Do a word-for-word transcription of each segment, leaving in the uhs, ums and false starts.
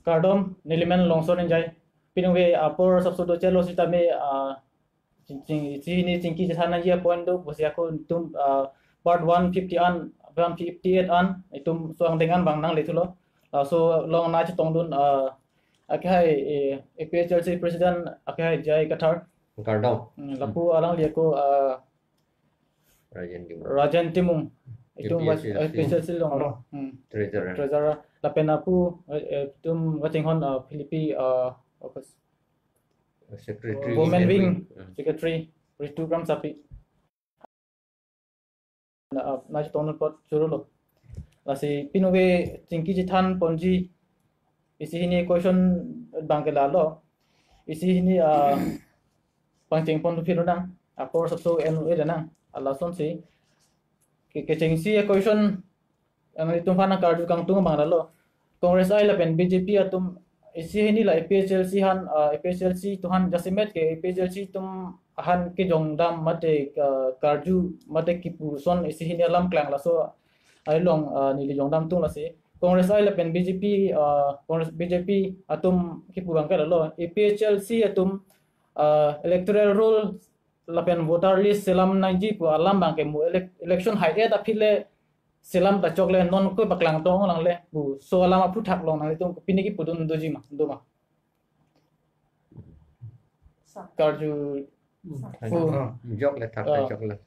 Kardom, nelimen Longsor Enjai. Piningve apor sapso dochelo sitame, ah, ching, ching, chini chingki chethan nangji apoint do, pusi ako itum, ah, part one fifty an, one fifty-eight an, itum suang dengan bang nangle thulo. Ah, so along nangchetongdun, ah, akehai, eh, A P H L C President akehai J I Kathar. Kardom. Hmm, lapu alangli ako, ah, Rajen Timung. Rajen Timung. Itum A P H L C. Vice, A P H L C along. Along. Hmm. Treasurer. Treasurer. Lapen apu, eh, eh, itum kachinghon, ah, Philippi, ah, office. Secretary. Women wing. Hmm. Secretary Ritu Kramsapi. Na, ah, nangchetongdun apot chorolo. Lasi piningve chingki chethan ponji isi hini question bangke lalo. Isi hini, ah, pangcheng pon phirunang. Apor sapso en-e nang. Alasonsi ke, kechengsi question, ah, itum aphan nangkarju kangtung bang lalo. Congress ai lapen B J P atum isi hini la A P H L C aphan, ah, A P H L C atum aphan jasemet ke A P H L C atum aphan kejongdam mate, ah, karju mate kipu ason isi hini alam klang laso along, ah, neli jongdamtung lasi. Congress ai lapen B J P, ah, Congress B J P atum kipu bangke lalo. A P H L C atum, ah, electoral roll lapen voter list selam nangji pu alam bangke mo elec-, election haidet aphi le selam ta chokle non ko paklang tong langle pu so alam aphuthak along nanglitum pini kipudun doji ma, do ma. Sa. Karju. Sa. Pu. Ah. Jokle thak, ah, jokle.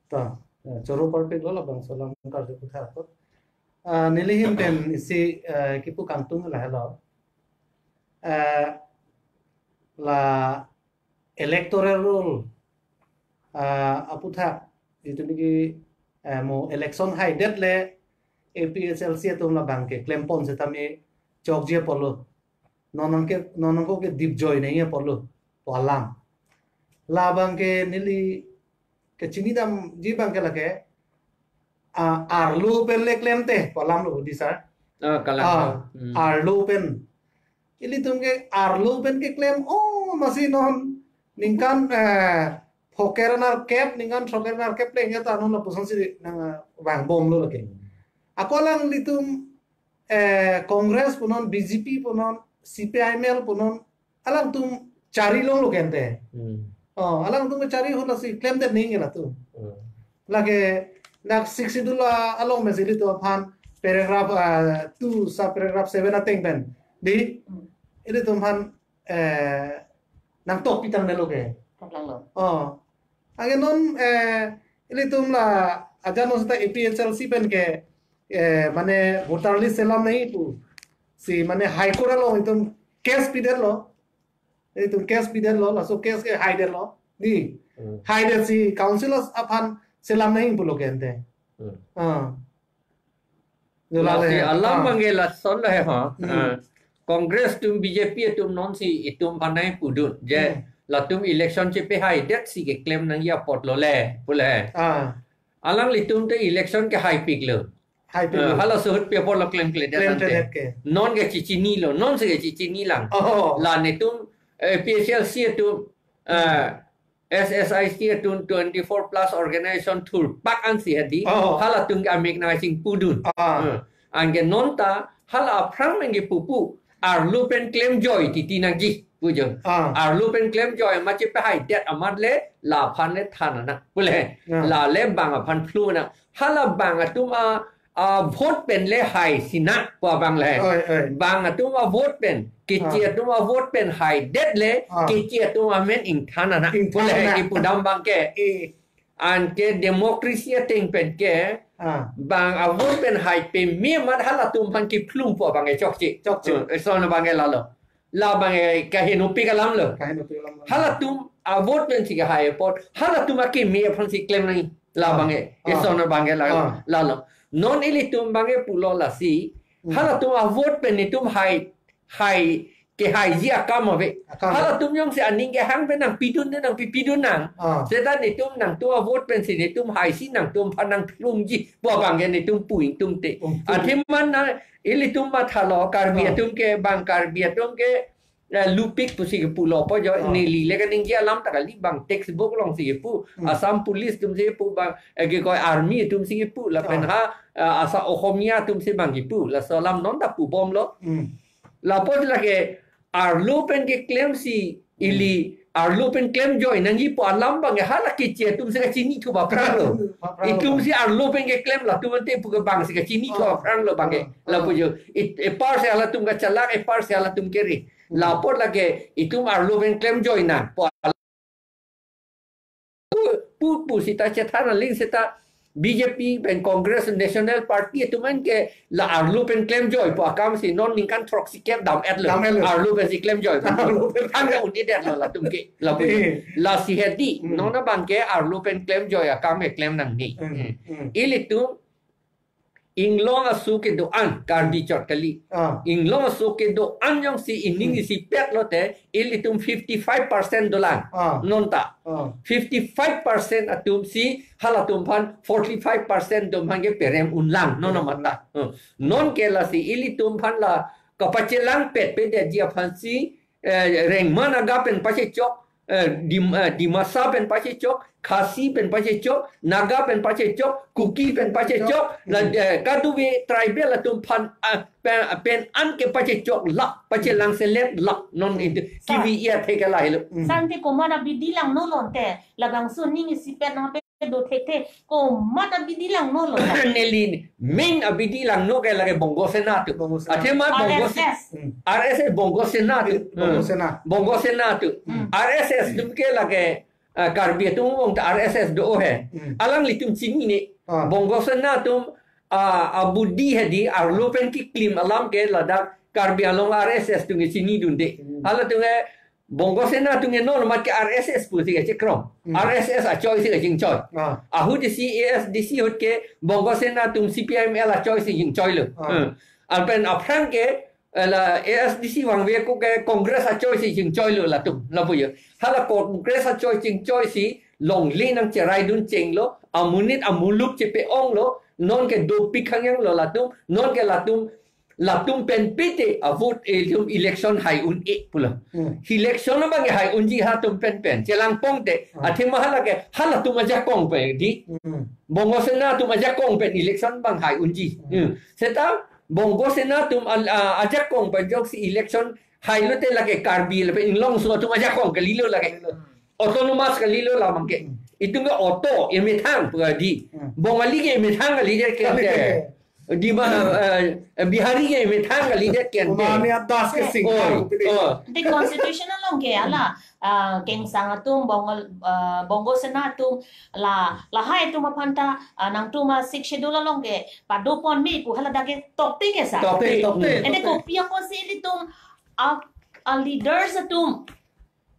Ta, eh, choro parpik lo labangso alam karju aphuthak ko. Ah, neli ahin pen isi, eh, kipu kangtung lahelo. Eh, la electoral roll, ah, aphuthak, jitu niki, eh, mo election haidet le A P H L C atum labangke klempon setame chokji apotlo. Non nangke, non nangko ke dipjoi nangji apotlo pu alam. Labangke neli kachinidamji bangke lake, ah, arlo pen le klemte pu alam lo di sir. Ah, kalang. Ah, hmm. Arlo pen. Ilitum ke arlo pen keklem, oh, masi non ningkan, eh, phokre nerkep, ningkan phokre nerkep le ingat anu lapusonsi nang, eh, vangbomlo lake. Ako alanglitum, eh, Congress punon, B J P punon, C P I M L punon, alangtum chari longlo kente. Hmm. Oh, alangtum chari ahut lasi klemdet nangji latum. Hmm. Lake dak Sixth Schedule along mesi ilitum aphan paragraph, ah, two sub paragraph seven ateng pen. Di, hmm, ilitum aphan, eh, nangtok pitang nelo ke. Kalang lo. Oh. Anke non, eh, ilitum la ajan non seta A P H L C pen ke, eh, mane voter list selam nangji pusi mane High Court along itum case pidetlo. Itum case pidetlo, laso case ke haidetlo. Di. Hmm. Haidetsi council aphan selam nangji pulo kente. Hmm. Ah. Lasi alam, ah, bangke lason lo he ha. Hmm. Ah. Congress atum B J P atum nonsi itum aphan nangpudun. Je, hmm, latum election chepehaidet si keklem nangji apotlo le, pule. Ah. Alanglitum te election kehaipiklo. Haipiklo. Eh, halaso ahut pi apotlo klemkledet ante. Klemkledet ke. Non ke chechinilo, nonsi kechechini lang. Oh. La netum, eh, A P H L C atum, eh, hmm, S S I C atum twenty-four plus organization thurpak ansi hedi. Oh. Halatum ke amek nangchingpudun. Ah. Eh, anke non ta hala aphrang mengke pupu arlo pen klemjoi titi nangji pu jo. Ah. Arlo pen klemjoi ma chepehaidet amat le laphan le than nang. Pule. Ah. La le bang aphan phlu nang. Hala bang atum a, a vote pen le haisi nang pu abang le. Oi, oi. Bang atum a vote pen, keche, ah, atum a vote pen haidet le, ah, keche atum amen ingthan nang. Ingthan nang. Pule kipudam bangke. Eh. Anke democracy ateng pen ke, ah, bang a vote pen hai peme amat halatum aphan kiphlum pu abangke chokche. Chokche. Eh, eson abangke lalo. Labangke kahenopik alam lo. Kahenopik alam lo. Halatum a vote pensi kehai apot, halatum akeme aphansi klem nangji. Labangke, ah, eson abangke la, ah, lalo. Non ilitum bangke pulo lasi, hmm, halatum a vote pen netum hai, hai kehaiji akam ave. Akam. Halatum jongsi aning kehang pen nangpidun nang, nangpipidun nang. Ah. Seta netum nangtum a vote pensi netum haisi nangtum aphan nangphlumji pu abangke netum pu ingtungte. Ingtung. Athema na ilitum mathalo Karbi, ah, atum ke bang Karbi atum ke, eh, lupik pusi kepulo po jo, ah, neli le kaningje alam ta kali bang textbook alongsi kepu. Hmm. Assam Police atumsi kepu bang, eh, ke koi army atumsi kepu lapen, ah, ha, eh, asa Ohomia atumsi bang kepu. Laso alam non ta pubomlo. Hmm. Lapot lake arlo pen keklemsi ili arlo pen klemjoi nangjipo alam abang hala keche atum si kachinithu aphrang lo. Aphrang lo. Itum si arlo pen keklem latum ante pu ke bang si kachinithu Ah. aphrang lo abang ke. Ah. Lapu jo. It, epar si halatum kachalak, epar si halatum kere. Hmm. Lapot lake itum arlo pen klemjoi nangpo pu, pu, pu seta chethan aling seta B J P pen Congress National Party atum an ke la arlo pen klemjoipo akam si non ningkan throksikep dam-et lo. Dam-et lo. Arlo pen si klemjoi. Arlo pen. Thang ya un-edetlo latum ke. Lapu. Eh. Lasi hedi. Hmm. Non abang ke arlo pen klemjoi akam ke klem nangne. Hmm. Hmm. Hmm. Ilitum inglong aso kedo-an Karbi chot kali. Ah. Inglong aso kedo-an jongsi ining Hmm. isipet lote ilitum fifty-five percent dolang. Ah. Non ta. Ah. Fifty-five percent atum si halatum aphan forty-five percent atum aphan ke perem unlang. Non Hmm. mata. Hmm. Non ke lasi ilitum aphan la kapachelangpet pedetji aphan si eh, Rengma Naga pen pachechok, eh, Dim-, eh, Dimasa pen pachechok, Khasi pen pachechok, Naga pen pachechok, Kuki pen pachechok, la, Hmm. eh, kaduve tribal atum aphan, ah, pen, pen an ke pachechok lak, pachelangselet lak, non Hmm. itu, Sir. Kibi iya theke lahelo. Hmm. Sante komat abidi langno lonte, labangso ning isipet nangpe do thekthe, komat abidi langno lo. Neli main abidi langno ke lake Bongo Sena atum. Bongo Sena. Athema Bongo Se-, R S S. Hmm. R S S Bongo Sena atum. Bongo Hmm. Sena. Bongo Sena atum. Hmm. R S S atum ke lake, ah, Karbi atum vang ta R S S do he. Hmm. Alanglitum chinine. Ah. Bongo Sena atum, ah, abidi hedi arlo pen keklim alam ke ladak Karbi Anglong R S S atum ke chinidunde. Hmm. Halatum ke Bongo Sena atum ke non mat ke R S S pu si kachekrom. Hmm. R S S achoi si kachingchoi. Ah. Ahut isi A S D C ahut ke Bongo Sena atum C P I M L achoi si chingchoi lo. Ah. Hmm. Lapen aphrang ke, eh, la A S D C vangve ako ke Congress achoi si chingchoi lo latum. Lapu yo. Hala Congress achoi chingchoi si longle nangcheraidun chenglo. Amonit amuluk chepe-onglo. Non ke dopik hangyang lo latum. Non ke latum latum pen pete a vote ilitum election hai un-e pulo. Hmm. Election abang hai unji halatum pen pen. Chelangpong te. Hmm. Athema hala ke halatum ajakong pen di. Hmm. Bongo Sena atum ajakong pen election abang hai unji. Hmm. Hmm. Seta Bongo Sena atum al-, a, ajakong pen joksi election hai lote lake Karbi lapen inglong aso atum ajakong kalilo lake. Kalilo. Autonomous kalilo labang ke. Hmm. Itum ke auto emethang pu di. Hmm. Bongali ke emethang kalidet ke. Kalidet. Di ma, eh, Bihari ke emethang kalidet ke. Mania Das ke Singha. Oh, oh. Di constitution along ke hala, ah, Kengsang atum, Bongo, ah, Bongo Sena atum, la, lahai atum aphan ta, ah, nangtum a Sixth Schedule along ke padopon me pu hala dak ke tokte ke sir. Tokte, tokte, Ede tokte. Kopi apotsi ilitum, ah, ah, leaders atum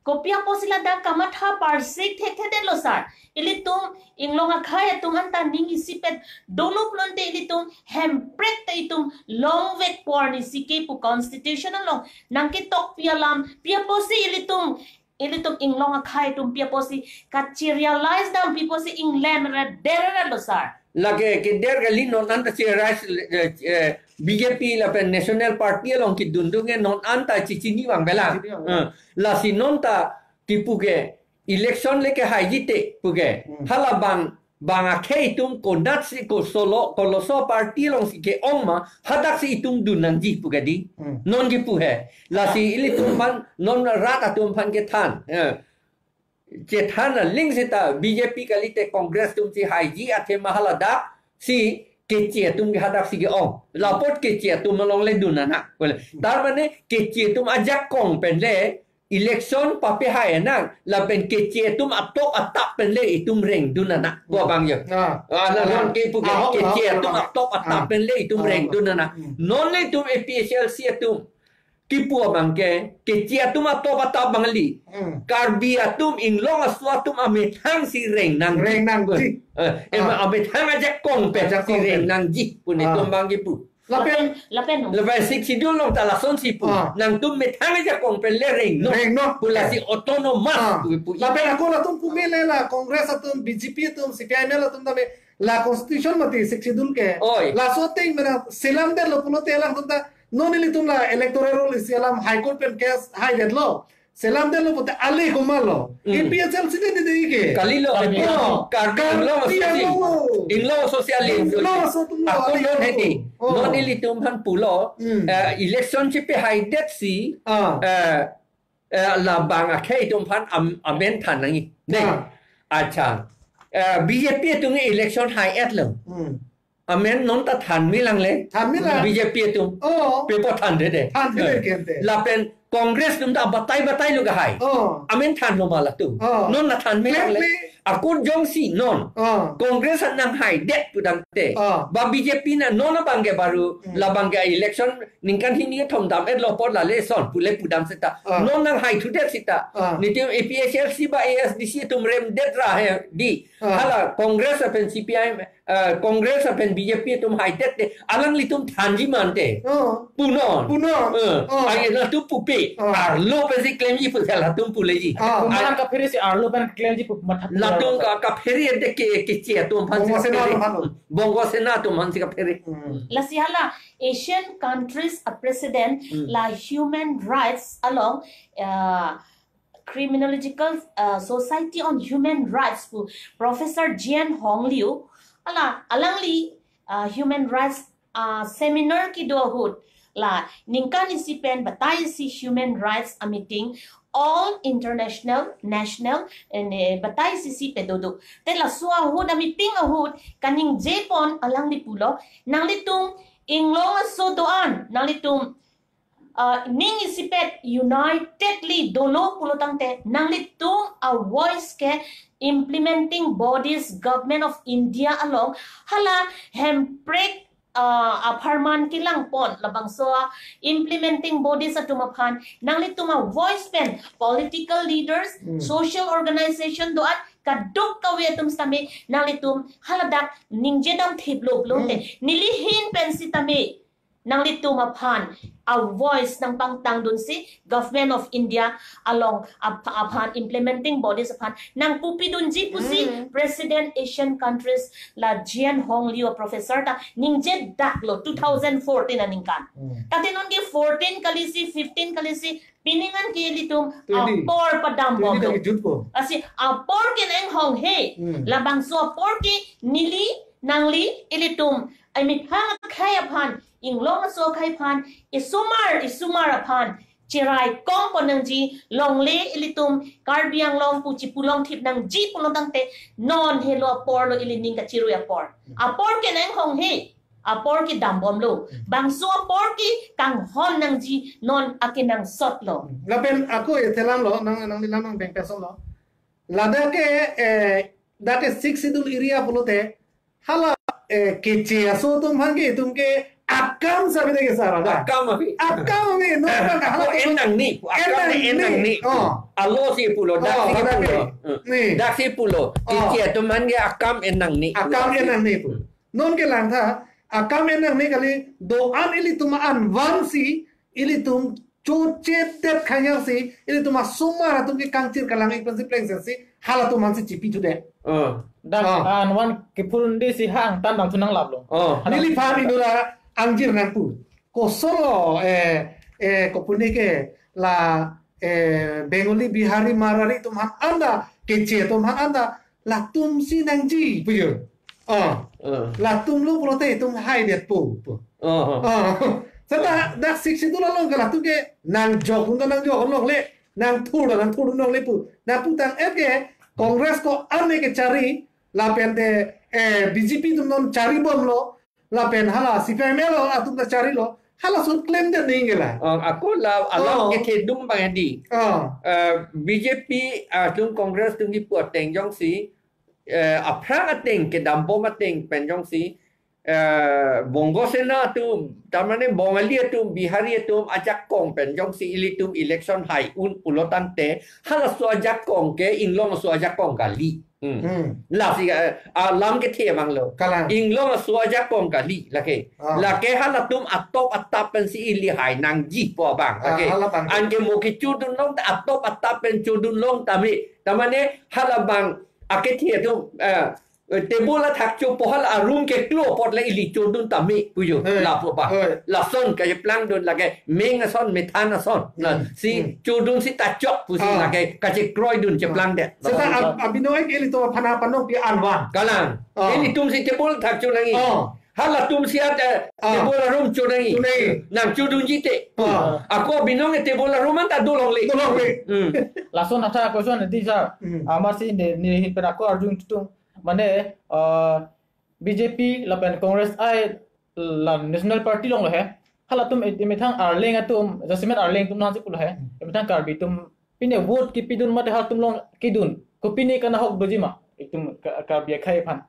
kopi apotsi ladak kamatha parsik thekthedetlo sir. Ilitum inglong akhei atum anta ning isipet dolo pulote ilitum hemprek ta itum longvek por ni sike pu constitution along nangketok pi alam pi apotsi ilitum, ilitum inglong akhei atum pi apotsi kachi-realize dam pi apotsi inglem re der lo sir. Lake keder kali non anta che-realize, eh, eh, B J P lapen National Party along kedundun ke non anta chichini abang belang. Chichini abang belang. Eh, lasi non ta kipu ke election le ke haiji te pu ke. Hmm. Hala bang, bang akhei atum konatsi ko solo, koloso party alongsi ke-ong ma, hadaksi itum dun nangji pu ke di. Hmm. Non kipu he. Lasi ilitum aphan, non rat atum aphan kethan. Eh. Chethan aling seta B J P kalite Congress atum si haiji athema hala dak si keche atum ke hadaksi ke-ong. Lapot keche atum along le dun nang. Bole, tar mane keche atum ajakong pen le election papehai nang lapen keche atum atop atap pen le itum rengdun nang. Ko abang yo. Ah. Ah, na Ah, non ke pu ke ah, keche ah, atum ah, atop atap ah, pen le itum ah, rengdun nang. Hmm. Non le itum A P H L C atum kipu abang ke, keche atum atop atap abang kali. Hmm. Karbi atum inglong aso atum amethang si reng nangji. Reng nangji. Eh, em, Ah. amethang ajakong pen si Ajakong pen. reng nangji pu Ah. netum abang kipu. Lapen Lapen, lapen no. Lapen Sixth Schedule along ta lasonsi pu. Ah. Nangtum methang ajakong pen le rengnon. Rengnon. Pu lasi autonomous Ah. pu, pu. Lapen ako latum pu me le la Congress atum, B J P atum, C P I M L atum tame la constitution mati Sixth Schedule ke. Oi. Laso ateng mena selamdetlo pulote alangtum ta non ilitum la electoral roll isi alam High Court pen case haidetlo. Selam delo pote ale komalo. Hmm. A P H L C de de ke. Kalilo, Karbi Anglong. Karbi Anglong Karbi Anglong. Anglong Association. Anglong Association. Ako yon hedi. Oh. Non ilitum aphan pulo. Hmm. Eh, election chipehaidet si. Ah. Eh, eh, labang akhei atum aphan am-, amen than nangji. Ne. Ah. Acha. Eh, B J P atum election hai-et lo. Hmm. Amen non ta than milang le. Than milang. B J P atum. Oh. Pepo than de de. Than de de Eh. Kente. Lapen Congress atum ta batai batai lo kahai. Oh. Amen than lo ma latum. Oh. Non na than milang le. Kente. Ako jongsi non. Oh. Congress an nanghaidet pudamte. Oh. Ba B J P na non abang ke baru Hmm. labang ke election ningkan hini kethom dam-et lo apor la le son pule pudam seta. Oh. Non nanghai thudet seta. Oh. Niti A P H L C ba A S D C atum remdet ra hedi. Ah. Hala Congress lapen C P I M, eh, Congress lapen B J P atum haidet te, alanglitum thanji mante. Oh. Punon. Punon. Eh, Oh. ai latum pupe. Oh. Arlo pensi klemji pu halatum puleji. Ah. Ai Kumaran kaphere si arlo pen klemji pu matha latum pura. Ka, kaphere de ke, ke che atum aphan si Bongo Sena kaphere. Atum aphan. Bongo Sena atum aphan si kaphere. Hmm. Lasi hala Asian countries a president Hmm. la human rights along, uh, Criminological, uh, Society on Human Rights pu Professor Jean Hong Liu, hala alangli, uh, human rights, uh, seminar kedo ahut la ningkan isi pen batai isi human rights a meeting all international, national, and, eh, batai isi si pedo do. Te laso ahut a meeting ahut kaningje pon alangli pulo, nanglitum inglong aso do-an, nanglitum uh, ning isipet unitedly dolo pulo tangte nanglitum a voice ke implementing bodies Government of India along hala Hemprek, uh, apharman kelang pon labangso a implementing bodies atum aphan nanglitum a voice pen political leaders, Hmm. social organization do-an kaduk kave atum sitame nanglitum haladak ningje dam thip lo pulote Hmm. neli ahin pen sitame nanglitum aphan a voice nangpangtang dunsi Government of India along ap-, aphan implementing bodies aphan nangpupi dunji pusi Hmm. President Asian countries la Jean Hong Liu professor ta ningje dak lo two thousand fourteen aningkan. Hmm. Tate non ke fourteen kali si, fifteen kali si, pining an ke ilitum Twenty. Apor padam Twenty bom do. Twenty jutpo. Lasi apor ke nang hong he. Hmm. Labangso apor ke neli nangli ilitum amethang akhei aphan, inglong aso akhei aphan, isomar, isomar aphan cherai kong pon nangji, longle ilitum Karbi Anglong pu chipulong thip nangji pulo tangte non helo apor lo ili ning kachirui apor. Apor ke nang hong he, apor kedam bom lo. Bangso apor ke kanghon nangji non akenangsot lo. Lapen ako ethelam lo, nang, nangli lam nang beng peson lo. Ladak ke, eh, dak ke Sixth Schedule area pulote, hala, eh, keche aso atum aphan ke, itum ke akam sabi de ke sara da. Akam api. Akam api, no, no, no, Ako hala en nangji, En akam en nangji. nangji. Oh. Alo si pulo, dak Oh, si hala pulo. ke. Hmm. Ni. Dak si pulo. Oh. Keche atum aphan ke akam en nangji. Akam en nangji pu. Non ke langtha, akam en nangji kali do-an ilitum an vansi, ilitum chochetet khanyang si, ilitum asomar atum ke kangchir kalang-ik pensi plengset si, halatum aphan si chipi thudet. Oh. Dak Ah. an van kephurun di si hang tan bang thu nanglap lo. Oh. Hala Neliphan inut angjir nangpu. Kosonlo, eh, eh, kopune ke la, eh, Bengali, Bihari, Marwari atum aphan anda, keche atum aphan anda, latum si nangji, pujo. Ah. Ah. Latum lo pulote itum haidetpo, pu. Ah. Ah. Seta dak Sixth Schedule along ke latum ke nangjok, unta nangjok longle, nangthur, nangthur longle pu. Nangputang-et ke Congress ko-an ne kechari, lapen te, eh, B J P atum non chari bomlo, lapen hala C P I M L atum ta charilo, hala sut klemdet ningje la. Oh, ako la alam Oh. kethedung bang di. Oh. Eh, B J P atum Congress atum kipu ateng jongsi, eh, aphrang ateng kedam bom ateng pen jongsi, eh, Bongo Sena atum, tamane Bongali atum, Bihari atum, ajakong pen jongsi ilitum election hai un pulo tangte, halaso ajakong ke inglong aso ajakong kali. Hmm. Hmm. Lasi, eh, alam kethe abang lo. Kalang. Inglong aso ajakong kali, lake. Ah. Lake halatum atop atap pensi ili hai nangjipo abang, Ah, lake. Hala abang. Anke mo kechudun long ta atop atap pen chudun long tame. Tamane halabang akethe atum, eh, eh, table athak chopo hala a-room keklo apot le ili chodun tame pu jo. Hoi. Lapu ba. Hoi. Lason kacheplangdun lake meng ason methan ason. Na, hmm, si, hmm, chodun si ta chok pusi, ah, lake kachekroidun cheplang det. Seta ab-, abinong ke ilitum aphan panong pi anwan. Kalang. Ah. Ilitum si table athak cho nangji. Ah. Halatum si at, eh, ah, table a-room cho nangji. Cho nangji. Nang chodunji te. Ah. Ako abinong ke table a-room anta dolongle. Dolongle. Hmm. Lason athak ako son di sa. Hmm. Amatsi ne, ne hin pen ako arjung tutung. Mane, ah, B J P lapen Congress ai la National Party along lo he. Halatum e-, emethang Arleng atum, jasemet Arleng atum nangsi pulo he. Emethang Karbi atum pine vote kipidun mate halatum along kidun. Kopine kanahok doji ma. Itum Ka-, Karbi akhei aphan.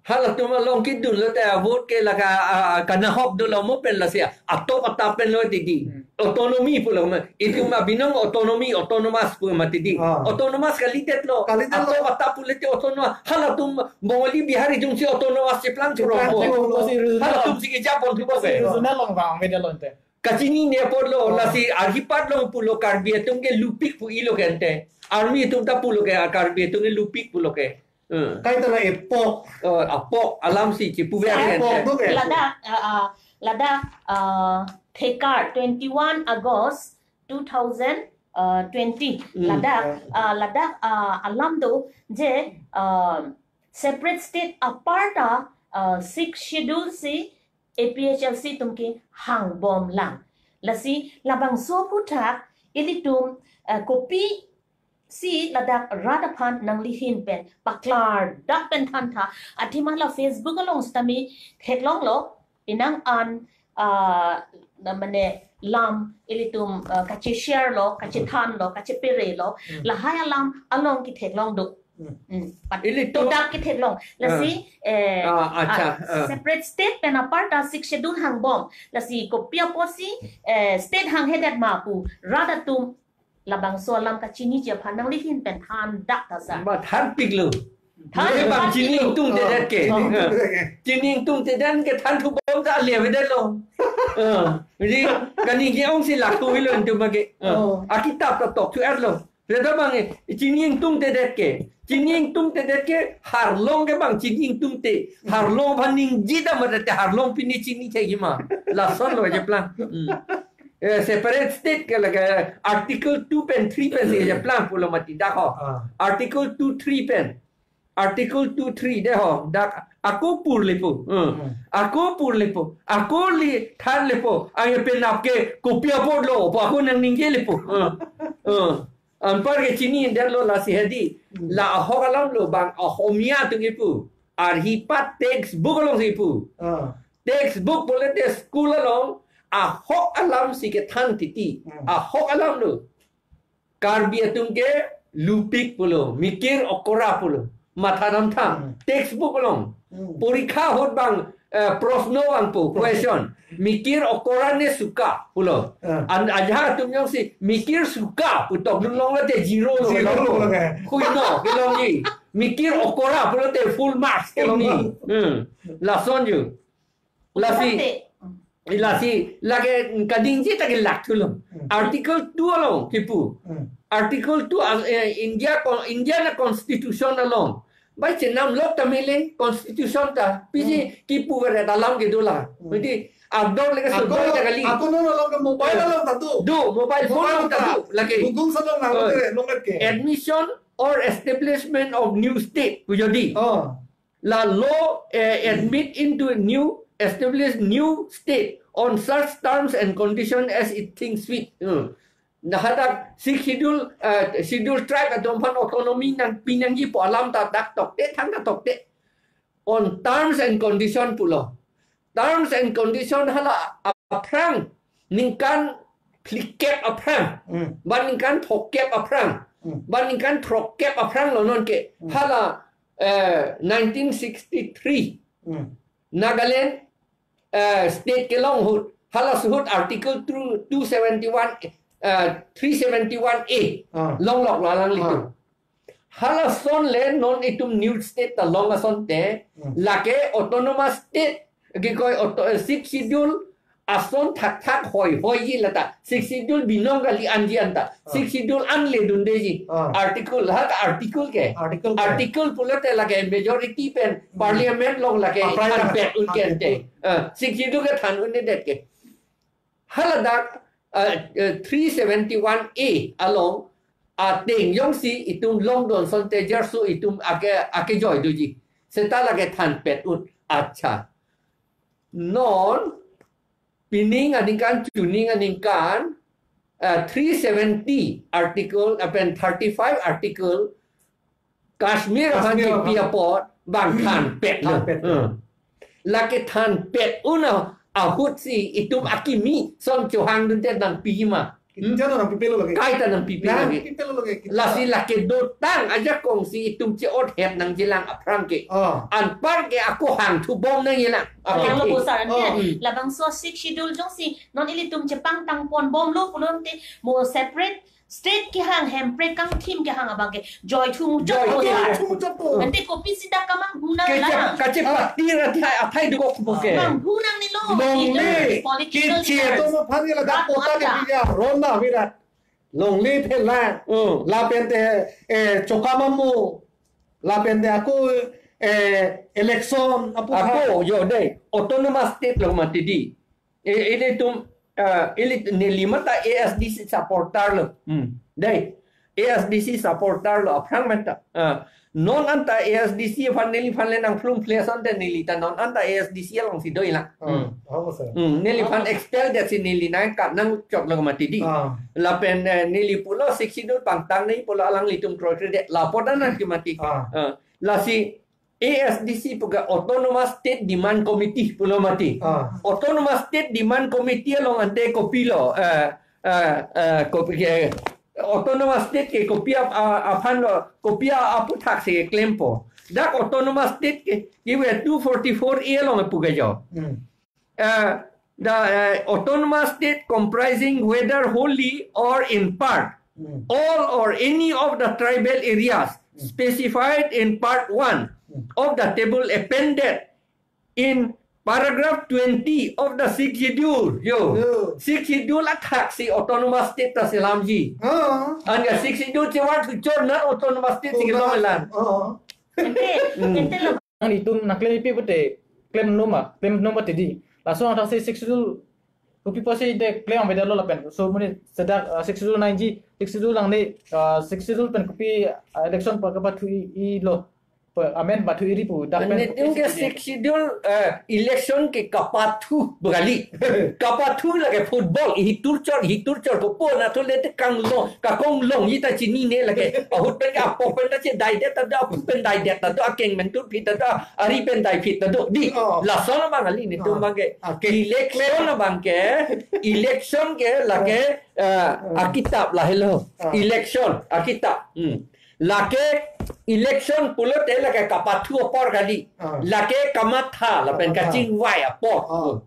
Halatum along kidun lote a-vote ke lake, ah, kanahok dolo mo pen lasi atop atap pen lo titi. Hmm. Autonomy pulo ma. Itum abinong autonomy, autonomous pu mati di. Ah. Autonomous kalidet lo. Kalidet lo. Atop atap pulote autonomous. Halatum Bengali Bihari jongsi autonomous cheplang cheplang churong po. Churong po. Halatum si kejapon thupo ke. Regional along vang media lo ante. Kachinine apot lo, ah, lasi arhipat along pulo Karbi atum ke lupik pu ilo ke ante. Army atum ta pulo ke, Karbi atum ke lupik pulo ke. Hmm. Kaita la epok. Oh, apok alam si chipuver ke ante. Epok do ke. Ladak, ah, ah, ladak, ah, thekar twenty-one August two thousand twenty. Hmm. Ladak, ah, ladak, ah, alam do je, ah, separate state apart, ah, ah, Sixth Schedule si A P H L C atum ke hangbom lang. Lasi labangso aphuthak ilitum, eh, kopisi ladak rat aphan nanglihin pen paklardak pen thantha. Athema la Facebook along sitame theklonglo, penang an, ah, na mane lam ilitum, ah, kache-share lo, kachethan lo, kachepere lo. Hmm. Lahai alam along ketheklong do. Hmm. Hmm. Pat-, ilitum todak ketheklong. Lasi, ah, eh, ah, acha, ah, ah, separate state pen apart ta Sixth Schedule hangbom. Lasi kopi apotsi, eh, state hanghedet ma pu rat atum labangso alam kachiniji aphan nanglihin pen thandak ta sa. Ma thanpiklo. Than, ye bang thanpiklo. Chini ingtungtedet ke. Oh. Chini ingtungtedet ke thanthubom ta le avedet lo. Eh, jadi kaningje ong si laku hilo intu mage. Eh, oh, akitap ta tokthu-et lo. Reda bang, eh, chini ingtungtedet ke. Chini ingtungtedet ke, harlong ke bang chini ingtungte. Harlong aphan ningje ta mate harlong pine chini thekji ma. Lason lo cheplang. Hmm. Eh, separate state ke lake Article two pen three pen si cheplang pulo mati dak ho. Ah. Article two three pen. Article two three de ho. Dak ako purlepo. Hmm. Hmm. Ako purlepo. Ako li thanlepo. Ang penap ke kopi apotlo. Po ako nangningje lepo. Hmm. Hmm. Anpar ke chinidet lo lasi hedi. Hmm. La ahok alam lo bang Ohomia atum kipu. Arhipat textbook along si pu. Ah. Textbook pulote school along ahok alam si kethan titi. Hmm. Ahok alam lo. Karbi atum ke lupik pulo, mikir okora pulo. Matha damtha. Hmm. Textbook along. Hmm. Porikha ahut bang, eh, proshno vangpo, question. Mikir okora ne suka pulo. Ah. An ajahak atum jongsi mikir suka pu tokdun longlote zero lo. Zero lo, lo ke. Hui no, kelongji. Mikir okora pulote full marks kelongji. Full marks. Hmm. Lason ju. Lasi, lasi, lake kaningje ta kelak thulo. Hmm. Article two along kipu. Hmm. Article two, ah, eh, India con-, India na constitution along. Bai chenam lok ta mele constitution ta. Pisi, hmm, kipuver alam kedo la. Hmm. Jadi, ador lake ako, sudor ta kali. Ako non along ke mobile along ta do. Do, mobile phone along ta do. Lake. Google sa along nang, oh, te, nonget ke. Admission or establishment of new state pu jodi. Oh. La law, eh, admit into a new, established new state on such terms and condition as it thinks fit. Hmm. Na hadak Sixth Schedule, eh, Schedule Tribe atum aphan autonomy nangpi nangji pu alam ta dak tokte, thangta tokte. On terms and condition pulo. Terms and condition hala aphrang ningkan phlikep aphrang. Hmm. Ba ningkan throkkep aphrang. Hmm. Ba ningkan throkkep aphrang lo non ke. Hmm. Hala, eh, nineteen sixty-three. Hmm. Nagaland, eh, state kelong ahut. Hala ahut Article two, two seventy-one, eh, three seventy-one A. Ah. Longlok lo alanglitum. Ah. Halason le non itum new state ta long asonte, hmm, lake autonomous state, kikoi auto-, eh, Sixth Schedule ason thakthak hoihoi ji lata. Sixth Schedule binong kali anji anta. Ah. Sixth Schedule an le dundeji. Ah. Article, ha article ke. Article ke. Article pulote lake majority pen Hmm. parliament along lake Apply than la. pet un ke ante. Ah, Sixth Schedule ke than un-edet ke. Haladak, ah, eh, three seventy-one A along ateng jongsi itum longdon asonte jarso itum ake, akejoi doji. Seta lake than pet un. Accha. Non pining aningkan, chuning aningkan, ah, three seventy article, apen thirty-five article, Kashmir aphan Kashmir kipi aphan. apot bang than pet Than lo. pet. Hmm. Lake than pet un ahut si itum akimi ason chohang dunte nangpiji ma. Kita nangpipelo lake. Kaita nangpipelo lake. Nangpipelo lake. Kita. Lasi lake dotang ajakong si itum che-othet nangjilang aphrang ke. Ah. Anpar ke ako hangthubom nangjilang. Ako Yang lo ke. Bosan Oh. ke. Hmm. Labangso Sixth Schedule jongsi non ilitum chepangtang ponbomlo pulote mo separate state kehang, Hemprek kangthim kehang abang ke joithu muchot Joithu. Bosan. Joithu muchot po. Ante kopisi dak kamanghu nang Kache, lang. kache Ah. patir athai, athai dukok po ke. Manghu nangnelo. Longle. Political Kiche leaders. Tomo aphan ke ladak Rat kota ke mata. Pija. Rona virat. Longle phela. Hmm. Lapente, eh, choka mamu. Lapente ako, eh, election aphan. Ako, yo dei. Autonomous state lo mati dei. Eh, ilitum, ah, ili neli mata A S D C supporter lo. Hmm. Dei. A S D C supporter lo aphrang mata. Ah, non anta A S D C aphan neliphan le nangphlum phle asonte neli ta non anta A S D C alongsi doilang. Ah, Hmm. apa sir? Hmm, neliphan Apa? expel det si neli nangkat nangchok lo mati dei. Ah. Lapen, eh, neli pulo Sixth Schedule pangtang nangji pulo alanglitum kroikre det. Lapu ta nangkemati. Ah. Ah, lasi A S D C pu ke Autonomous State Demand Committee pulo mati. Ah. Autonomous State Demand Committee along ante kopilo, eh, eh, eh, kopi ke, Autonomous State ke kopi ap-, a-, aphan lo, kopi a-, aputhaksi klempo. Dak Autonomous State ke, iwe two forty-four A along pu ke jo. Hmm. Uh, the, uh, Autonomous State comprising, whether wholly or in part, Hmm. all or any of the tribal areas Hmm. specified in part one Hmm. of the table appended in paragraph twenty of the Sixth Schedule. Yo. Yo. Sixth Schedule athaksi Autonomous State ta selamji. Ah. Anta Sixth Schedule chevar thuchor na Autonomous State si Oh, kelam na. Elan. Ah. Ante, Hmm. ante lo Ang itum nangklem ipi pute, klem numa, klem numa tidi. Laso ang thaksi Sixth Schedule, kopi pusi de klem ang beda lo lapen. So muni sedak, uh, Sixth Schedule nangji, Sixth Schedule nangne, uh, Sixth Schedule pen kopi, uh, election pa kapathu i, i lo. Pa, amen pathu iri pu, dak pen Netum ke kopi Sixth Schedule, uh, election ke kapathu bekali. Kapathu lake football, ihitur chor, ihitur chor, kopo na thule te kanglong, kakonglong, ita chinine lake. Ahut pen ke apok pen ta chedaidet ta do, aphu pen daidet ta do, akeng mentur phit ta do, ari pen dai phit ta do. Dei, Oh. lason abang kali netum Oh. abang ke. Okay. Election abang ke, election ke lake, eh, Oh. akitap lahelo. Oh. Election, akitap. Hmm. Lake election pulote lake kapathu apor kali. Oh. Lake kamatha, lapen Kamatha. kachingvai apor. Oh.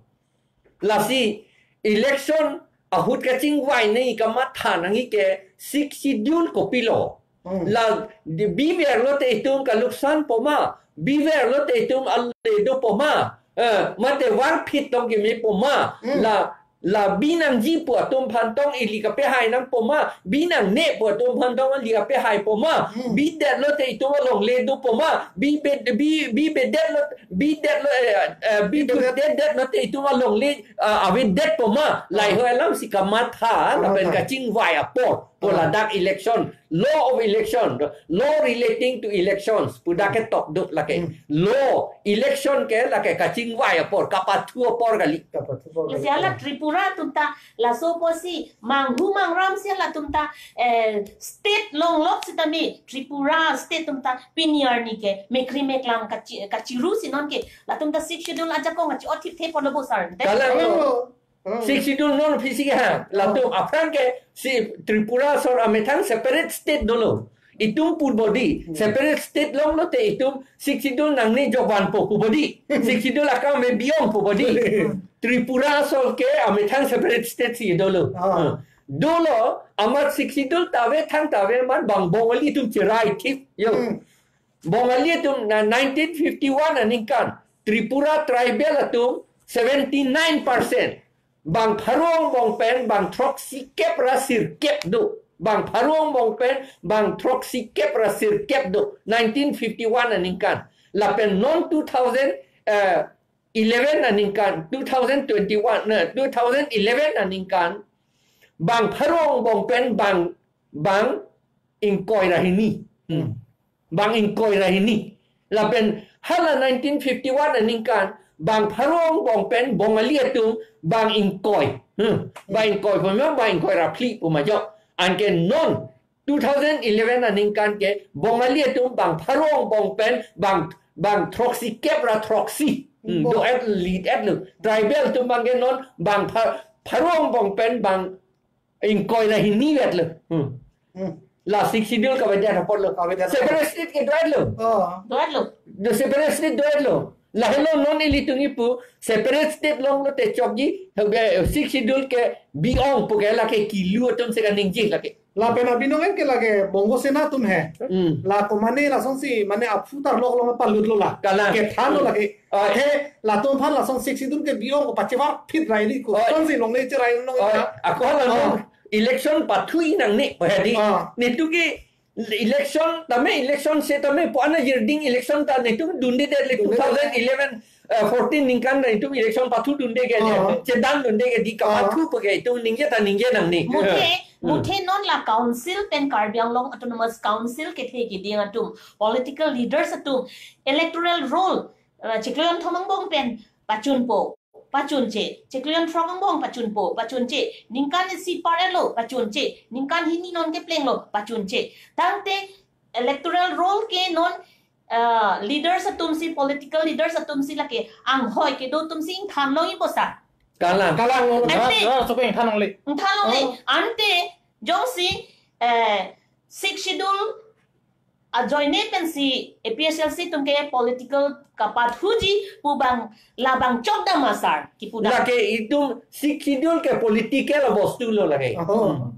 Lasi election ahut kachingvai nangji kamatha nangji ke Sixth Schedule kopilo. Hmm. La di biver lote itum kaluksan poma, biver lote itum ale do poma, eh, mate varphit tong keme poma, Hmm. la, la bi nangji pu atum aphan tong ili kapehai nang poma, bi nangne pu atum aphan tong ili kapehai poma, Hmm. bidet lote itum alongle do poma, bi be, bi, bi bedet lo, bidet lo, eh, eh, bi Bidet. bidet det lote itum alongle, ah, avedet poma, lai Ah. ho alam si kamatha, lapen Kamatha. kachingvai apor, pu Ah. ladak election, law of election, law relating to elections, pu dak Hmm. ketok do lake. Hmm. Law, election ke lake kachingvai apor, kapathu apor kali. Kapathu apor kali. Lasi hala Tripura atum ta, laso pusi, manghu mangram si halatum ta, eh, state longlok sitame, Tripura state atum ta, pini arni ke, mekri meklang kachi-, kachiru si non ke, latum ta Sixth Schedule ajakong kachi-otthip the polo bo sar. Kalang lo. Oh. Sixth Schedule non aphi si kehang. Latum Oh. aphrang ke si Tripura asor amethang separate state dolo. Itum pur body, Hmm. separate state longlote itum Sixth Schedule nangne jokvanpo pu body. Sixth Schedule akam me beyond pu body. Tripura asor ke amethang separate state si dolo. Ah. Hmm. Dolo, amat Sixth Schedule ta ave thang ta ave amat bang Bongali atum cherai thip. Yo. Hmm. Bongali atum na nineteen fifty-one aningkan Tripura tribal atum seventy-nine percent. bang pharo angbong pen bang throksi kep ra sirkep do. Bang pharo angbong pen bang throksi kep ra sirkep do. Nineteen fifty-one aningkan. Lapen non two thousand, eh, eleven aningkan, two thousand twenty-one, na, two thousand eleven aningkan, bang pharo angbong pen bang, bang ingkoi ra hini. Hmm. Bang ingkoi ra hini. Lapen hala nineteen fifty-one aningkan, bang pharo angbong pen Bongali atum bang ingkoi. Hmm. Bang ingkoi pu ma, bang ingkoi ra phli pu ma jo. Anke non two thousand eleven aningkan ke Bongali atum bang pharo angbong pen bang, bang throksi kep ra throksi. Hmm, Bo- do-et, li-et lo. Tribal atum bang ke non bang pha-, pharo angbong pen bang ingkoi ra hini vet lo. Hmm. Hmm. La Sixth Schedule kavedet apot lo. Kavedet apot. Separate state ke do-et lo. Oh. Do-et lo. Do separate state do-et lo. Lahelo non ilitum kipu separate state longlo te chokji, eh, Sixth Schedule ke bi-ong pu ke lake kilu atum si kaningje lake. Lapen abinong ke lake Bongo Sena atum he. Hmm. La komane lasonsi mane aphu tarlok along palut lo la. Kalang. Kethan lo lake. Oi. He latum aphan lason Sixth Schedule ke bi-ong ko pachevar phit rai di ko. Oi. Sonsi longle cherai nong. Oi. Ako hala Oh. nong election pathu-i nangne pu he di. Oh. Netum ke election tame, election setame pu ana jirding election ta netum dunde det le Dunde det. two thousand eleven, eh, fourteen ningkan ta netum election pathu dunde ke Oh. chedan dunde ke di Oh. kapathu pu ke itum ningje ta ningje nangne. Muthe, Hmm. muthe non la council pen Karbi Anglong Autonomous Council kethe kiding atum, political leaders atum, electoral roll, eh, chiklo kethom angbong pen pachunpo, pachunche, chiklo kethom angbong pachunpo, pachunche, ningkan isi par-et lo, pachunche, ningkan hini non keplenglo, pachunche. Tangte electoral roll ke non, eh, leaders atum si, political leaders atum si lake anghoi kedo atum si ingthan longji pu sa. Kalang. Kalang lo. Ante Rar, rar, sopeng thanong le. Ingthan longle. Oh. Ante jongsi, eh, Sixth Schedule ajoine pensi A P H L C atum ke political kapathuji pu bang labang chokdam asar kipu dam. Lake itum Sixth Schedule ke political bostu lo lake. Oh.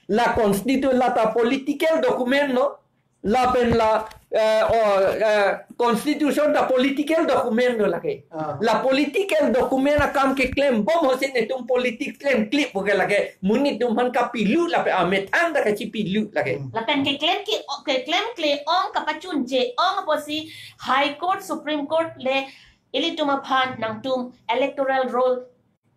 La constitu-, la ta political document lo. Lapen la, eh, o, eh, constitution ta political document lo lake. Ah. La political document akam keklem bom hosi netum politics klem klip pu ke lake. Monit atum aphan kapilu lapen amethang ta kachipilu lake. Hmm. Lapen keklem ke, keklem kle-ong kapachunche ong apotsi High Court, Supreme Court le ilitum aphan nangtum electoral roll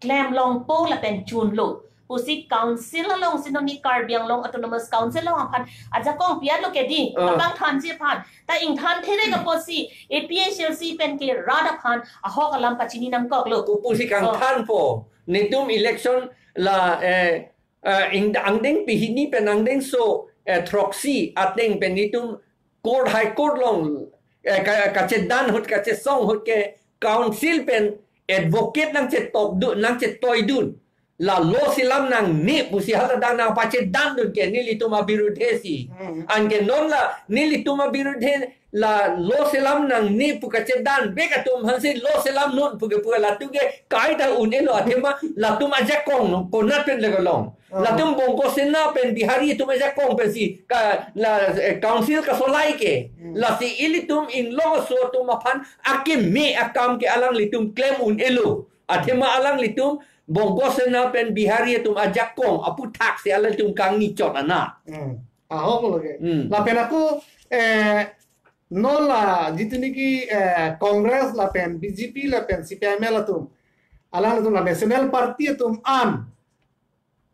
klem longpo lapen chunlo pusi council alongsi non ni Karbi Anglong Autonomous Council along aphan ajakong pi-et lo ke di, Ah. labang thanji aphan. Ta ingthan therek apotsi A P H L C pen ke rat aphan ahok alam pachini nangkoklo. Pu, pusi Oh. kangthanpo. Netum election la, eh, eh, ing-, angdeng pehini pen angdengso, eh, throksi ateng pen netum court, High Court along, eh, ka-, kachedan ahut, kachesong ahut ke council pen advocate nangchetokdun, nangchetoidun. La law selam nangne pusi hala dak nangpachedandun ke nelitum abirudhe si. Hmm. Anke non la nelitum abirudhe la law selam nangne pu kachedan bek atum aphansi law selam non pu ke pu latum ke kaita un-elo athema latum ajakong no konat pen le kelong. Ah. Latum Bongo Sena pen Bihari atum ajakong pensi ka la, eh, council kasolai ke. Hmm. Lasi ilitum inglong aso atum aphan akeme akam ke alanglitum klem un-elo. Athema alanglitum Bongo Sena pen Bihari atum ajakong aputhaksi alanglitum kangni chot anat. Hmm. Ahok lo ke. Hmm. Lapen ako, eh, non la jitu niki, eh, Congress lapen B J P lapen C P I M L atum, alanglitum la National Party atum an,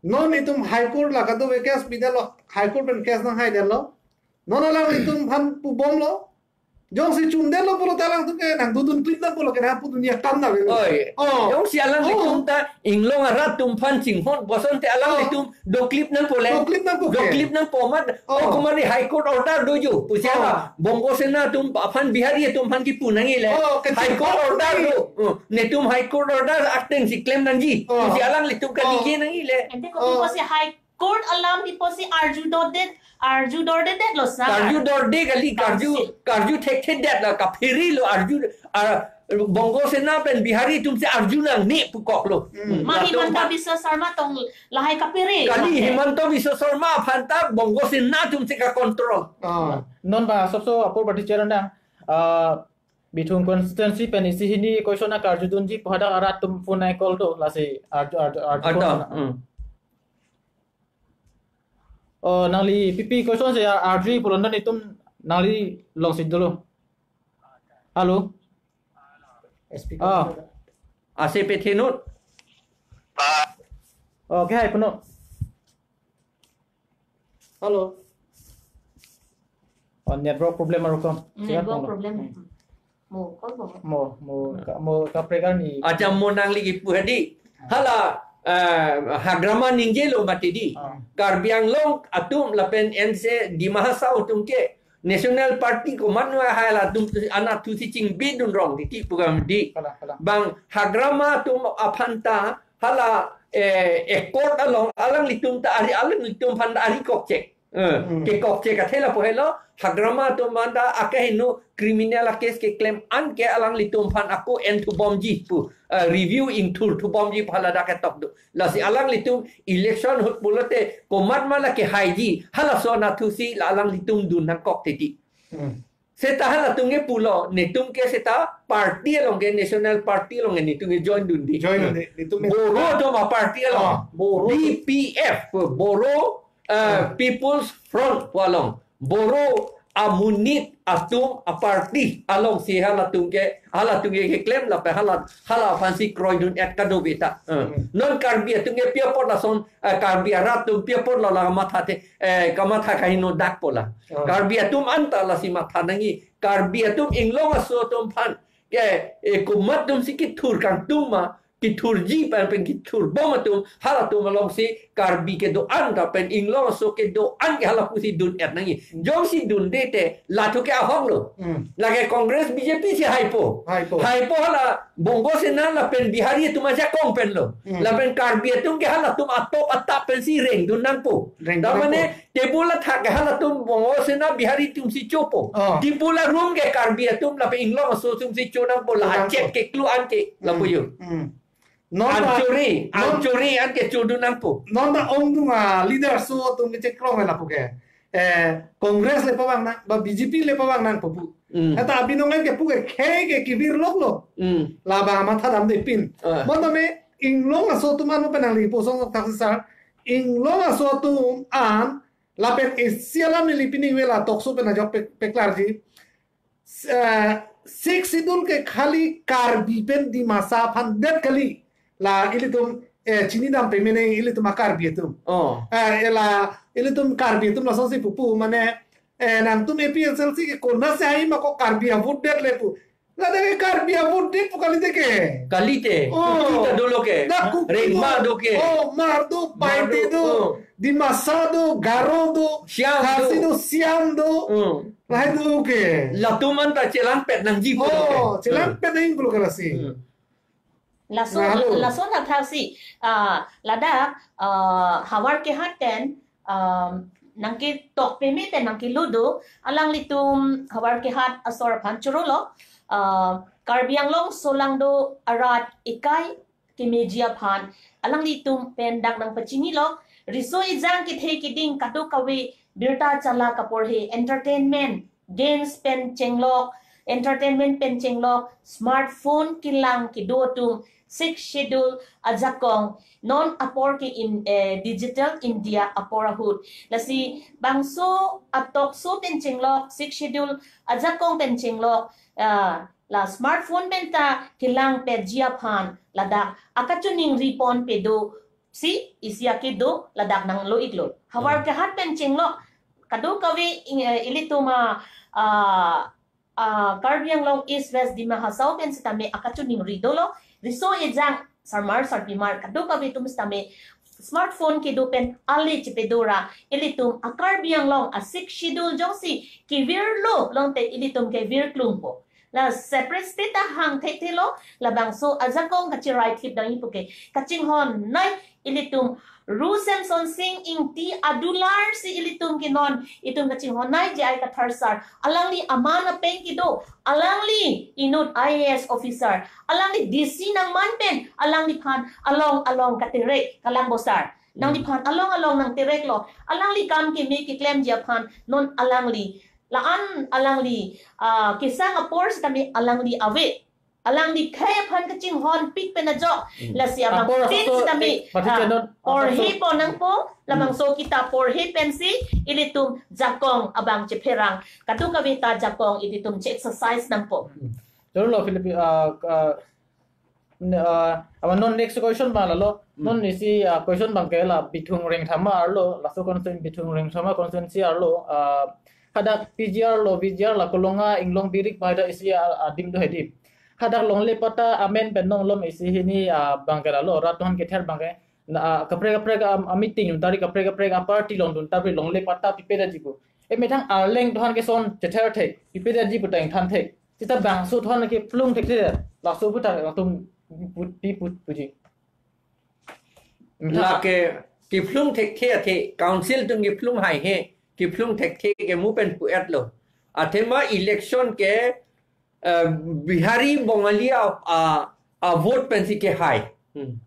non itum High Court la kadokave case pidetlo, High Court pen case nanghaidetlo. Non alanglitum aphan pubomlo. Jongsi chundetlo pulote alangtum ke nangdodun klip nangpo lo ke nangpu dunia kam na velo. Oi. Oh. Jongsi alanglitum Oh. ta inglong arat atum aphan chinghon bosonte alanglitum Oh. doklip nangpo le. Doklip nangpo ke. Doklip nangpo mat. Oh. Oh, kumari High Court order do jo. Pusi Oh. ala Bongo Sena atum aphan Bihari atum aphan kipu nangji le. Oh, ke High Court order do. Oh, netum High Court order atengsi klem nangji. Oh. Pusi alanglitum Oh. kaningje nangji le. Ante kopi Oh. pusi High Court alam pi pusi arju dordet, arju dordedetlo sa. Arju dorde kali, arju, Council. arju thekthedet la kaphere lo arju, ah, Bongo Sena pen Bihari atumsi arju nangne pukoklo. Hmm. Ma Latum Himanta aphan Biswa Sarma tong lahai kaphere. Kali Lahai. Himanta Biswa Sarma aphan ta Bongo Sena atumsi ka-control. Ah. Non ba asapso apor party chair na, ah, Bithung constituency pen isi hini question akarjudunji pu hadak arat atum phone ai call do lasi arju arju arju Ata. Hmm. Oh, nangli P P question si arju pulo non itum nangli long si dolo. Hello. S P Ah. Ase pethenut. Okay, hai puno. Hello. Oh, network problem aru kam. Network problem. Mo, call mo. Mo, mo, ka, mo kaprek arni. Acha mo nangli kipu hadi. Hala, eh, Hagrama ningjelo mati di. Ah. Karbi Anglong atum lapen N C Dima Hasao atum ke National Party komatno hai latum anatthu si chingbidun rong di ti program di. Kalang, kalang. Bang Hagrama atum aphanta hala, eh, accord along alanglitum ta ari alanglitum aphan ta ari kokchek. Eh, Hmm. kekokchek athela pu helo, Hagrama atum aphanta akeheno criminal a case keklem an ke alanglitum aphan ako en thubomji pu, eh, review ingthur thubomji pu hala dak ketok do. Lasi alanglitum election ahut pulote komat mala kehaiji, halaso anatthu si la alanglitum dun nangkok titi. Hmm. Seta halatum ke pulo, netum ke seta party along ke, National Party along ke netum ke join dunde. Join dunde, netum ke Boro atum a party along. Ah, Boro. B P F, Boro, uh, Ah. People's Front pu along. Boro amonit atum a party along si halatum ke, halatum ke keklem lapen hala, hala aphan si kroidun et kadobeta. Uh. Hmm. Non Karbi atum ke pi apot lason, uh, Karbi arat atum pi apot la la matha te, eh, kamatha kaheno dak pola. Ah. Karbi atum anta lasi matha nangji. Karbi atum inglong aso atum aphan ke, eh, komat atum si kithur kangtung ma, kithurji pen pen kithurbom atum, halatum along si Karbi kedo-an ta pen inglong aso kedo-an ke hala pusi dun et nangji. Jongsi dunde te, lathu ke ahok lo. Hmm. Lake Congress B J P si haipo. Haipo. Haipo hala Bongo Sena lapen Bihari atum ajakong pen lo. Hmm. Lapen Karbi atum ke halatum atop atap pen si rengdun nangpo. Rengdun nangpo. Tamane table athak ke halatum Bongo Sena Bihari atum si chopo. Oh. Table arum ke Karbi atum lapen inglong aso atum si cho nangpo la Cho nangpo. Achet keklu an ke lapu Hmm. yo. Hmm. Non ta, Anchuri, non, Anchuri an ke chodun nangpo. Non ta ongdung a leader aso atum ke chekrong lapu ke. Eh, Congress le pavang nang, ba B J P le pavang nangpo pu. Hmm. Ata abinong an ke pu ke khei ke kibir lok lo. Hmm. Labang matha damde pin. Ah. Bonta me inglong aso atum an pen nangli pu song thak sar. Inglong aso atum an lapen isi alam neli pining vela talk show pen ajok pe, peklarji. Eh, Sixth Schedule ke khali Karbi pen Dimasa aphan det kali. La ilitum, eh, chinidam pemene ilitum a Karbi atum. Oh. Eh, ela ilitum Karbi atum lasonsi pupu mane, eh, nangtum A P H L C ke konat si ai ma ko Karbi a vote det le pu. Ladak ke Karbi a vote det pu kalite ke. Kalite. Oh. Kuki ta dolo ke. Dak Kuki Rengma do. Do ke. Oh, Hmar do, Mar Paite do, do. Oh. Dimasa do, Garo do, Siang Khasi do. Do, Siang do. Hmm. Lahai do ke. Latum anta chelangpet nangji pu do ke. Oh, chelangpet Hmm. nang pu lo ke lasi. Hmm. Laso, Lalu. Laso na thak si, ah, ladak, ah, Howraghat pen, um, nangketok peme pen nangkelut do, alanglitum Howraghat asor aphan choro lo, ah, Karbi Anglong solangdo arat ikai kemeji aphan, alanglitum pen dak nangpachini lo, riso ejang kethe keding kadokave birta chala kaporhe entertainment, games pen chenglok, entertainment pen chenglok, smartphone kelang kedo atum, Sixth Schedule ajakong, non apor ke in, eh, digital India apor ahut. Lasi bangso a talk show pen chenglok, Sixth Schedule ajakong pen chenglok, ah, la smartphone pen ta kelang perji aphan, ladak akachiningri ponpe do, si isi akedo ladak nanglo iklo. Howraghat pen chenglok kadokave ing, eh, ilitum a, ah, ah, Karbi Anglong East West Dima Hasao pen sitame akachiningri dolo. Riso ejang sarmar sarpimar kadokave atum sitame smartphone kedo pen ale chepedo ra ilitum a Karbi Anglong a Sixth Schedule jongsi kevir lo pulote ilitum kevir klumpo. La separate state ta hang thekthe lo, labangso ajakong kachirai thip dang ipuke. Kachinghon nai ilitum Ru Semsonsing Ingti adular si ilitum ke non, itum kachinghon nai J I Kathar sir. Alangli aman apeng kedo, alangli inut I A S officer, alangli D C nangman pen, alangliphan along along katerek, kalang bo sir. Nangliphan along along nangterek lo, alangli kam keme keklemji aphan, non alangli La-an alangli, ah, kesang apor sitame alangli ave. Alangli khei aphan kachinghon pik pen ajok. Hmm. Lasi abang apor tin aso, sitame, eh, pati ah, channel, porhe apor aso pon nangpo, labangso kita porhe pensi, ilitum jakong abang chepherang. Kadokave ta jakong ilitum che-exercise nangpo. Hmm. Choro lo Philip, ah, ah, N-, ah, awa non next question abang lalo. Hmm. Non isi, ah, question abang ke la Bithung Rengthama arlo, laso constituency Bithung Rengthama constituency arlo, ah, hadak P G R lo, V G R la Kolonga, Inglong Birik pada isi, ah, adim do hedi. Hadak longle patta amen pen nonglom isi hini, ah, abang ke lalo, rat non kether abang ke. Na, ah, kaprek kaprek, ah, ah, meeting dun tari kaprek kaprek, ah, party along dun tari longle patta pipe detji pu. E methang Arleng atum aphan ke son chether the, pipe detji pu ta ingthan the. Sita bangso atum aphan ke plung thekthe, laso pu ta latum pu, pi pu, puji. Lake kiplung thekthe athe, council atum kiplung haihe, kiplung thekthe ke mu pen pu-et lo. Athema election ke, eh, Bihari Bongali a, a, a vote pensi kehai. Hmm.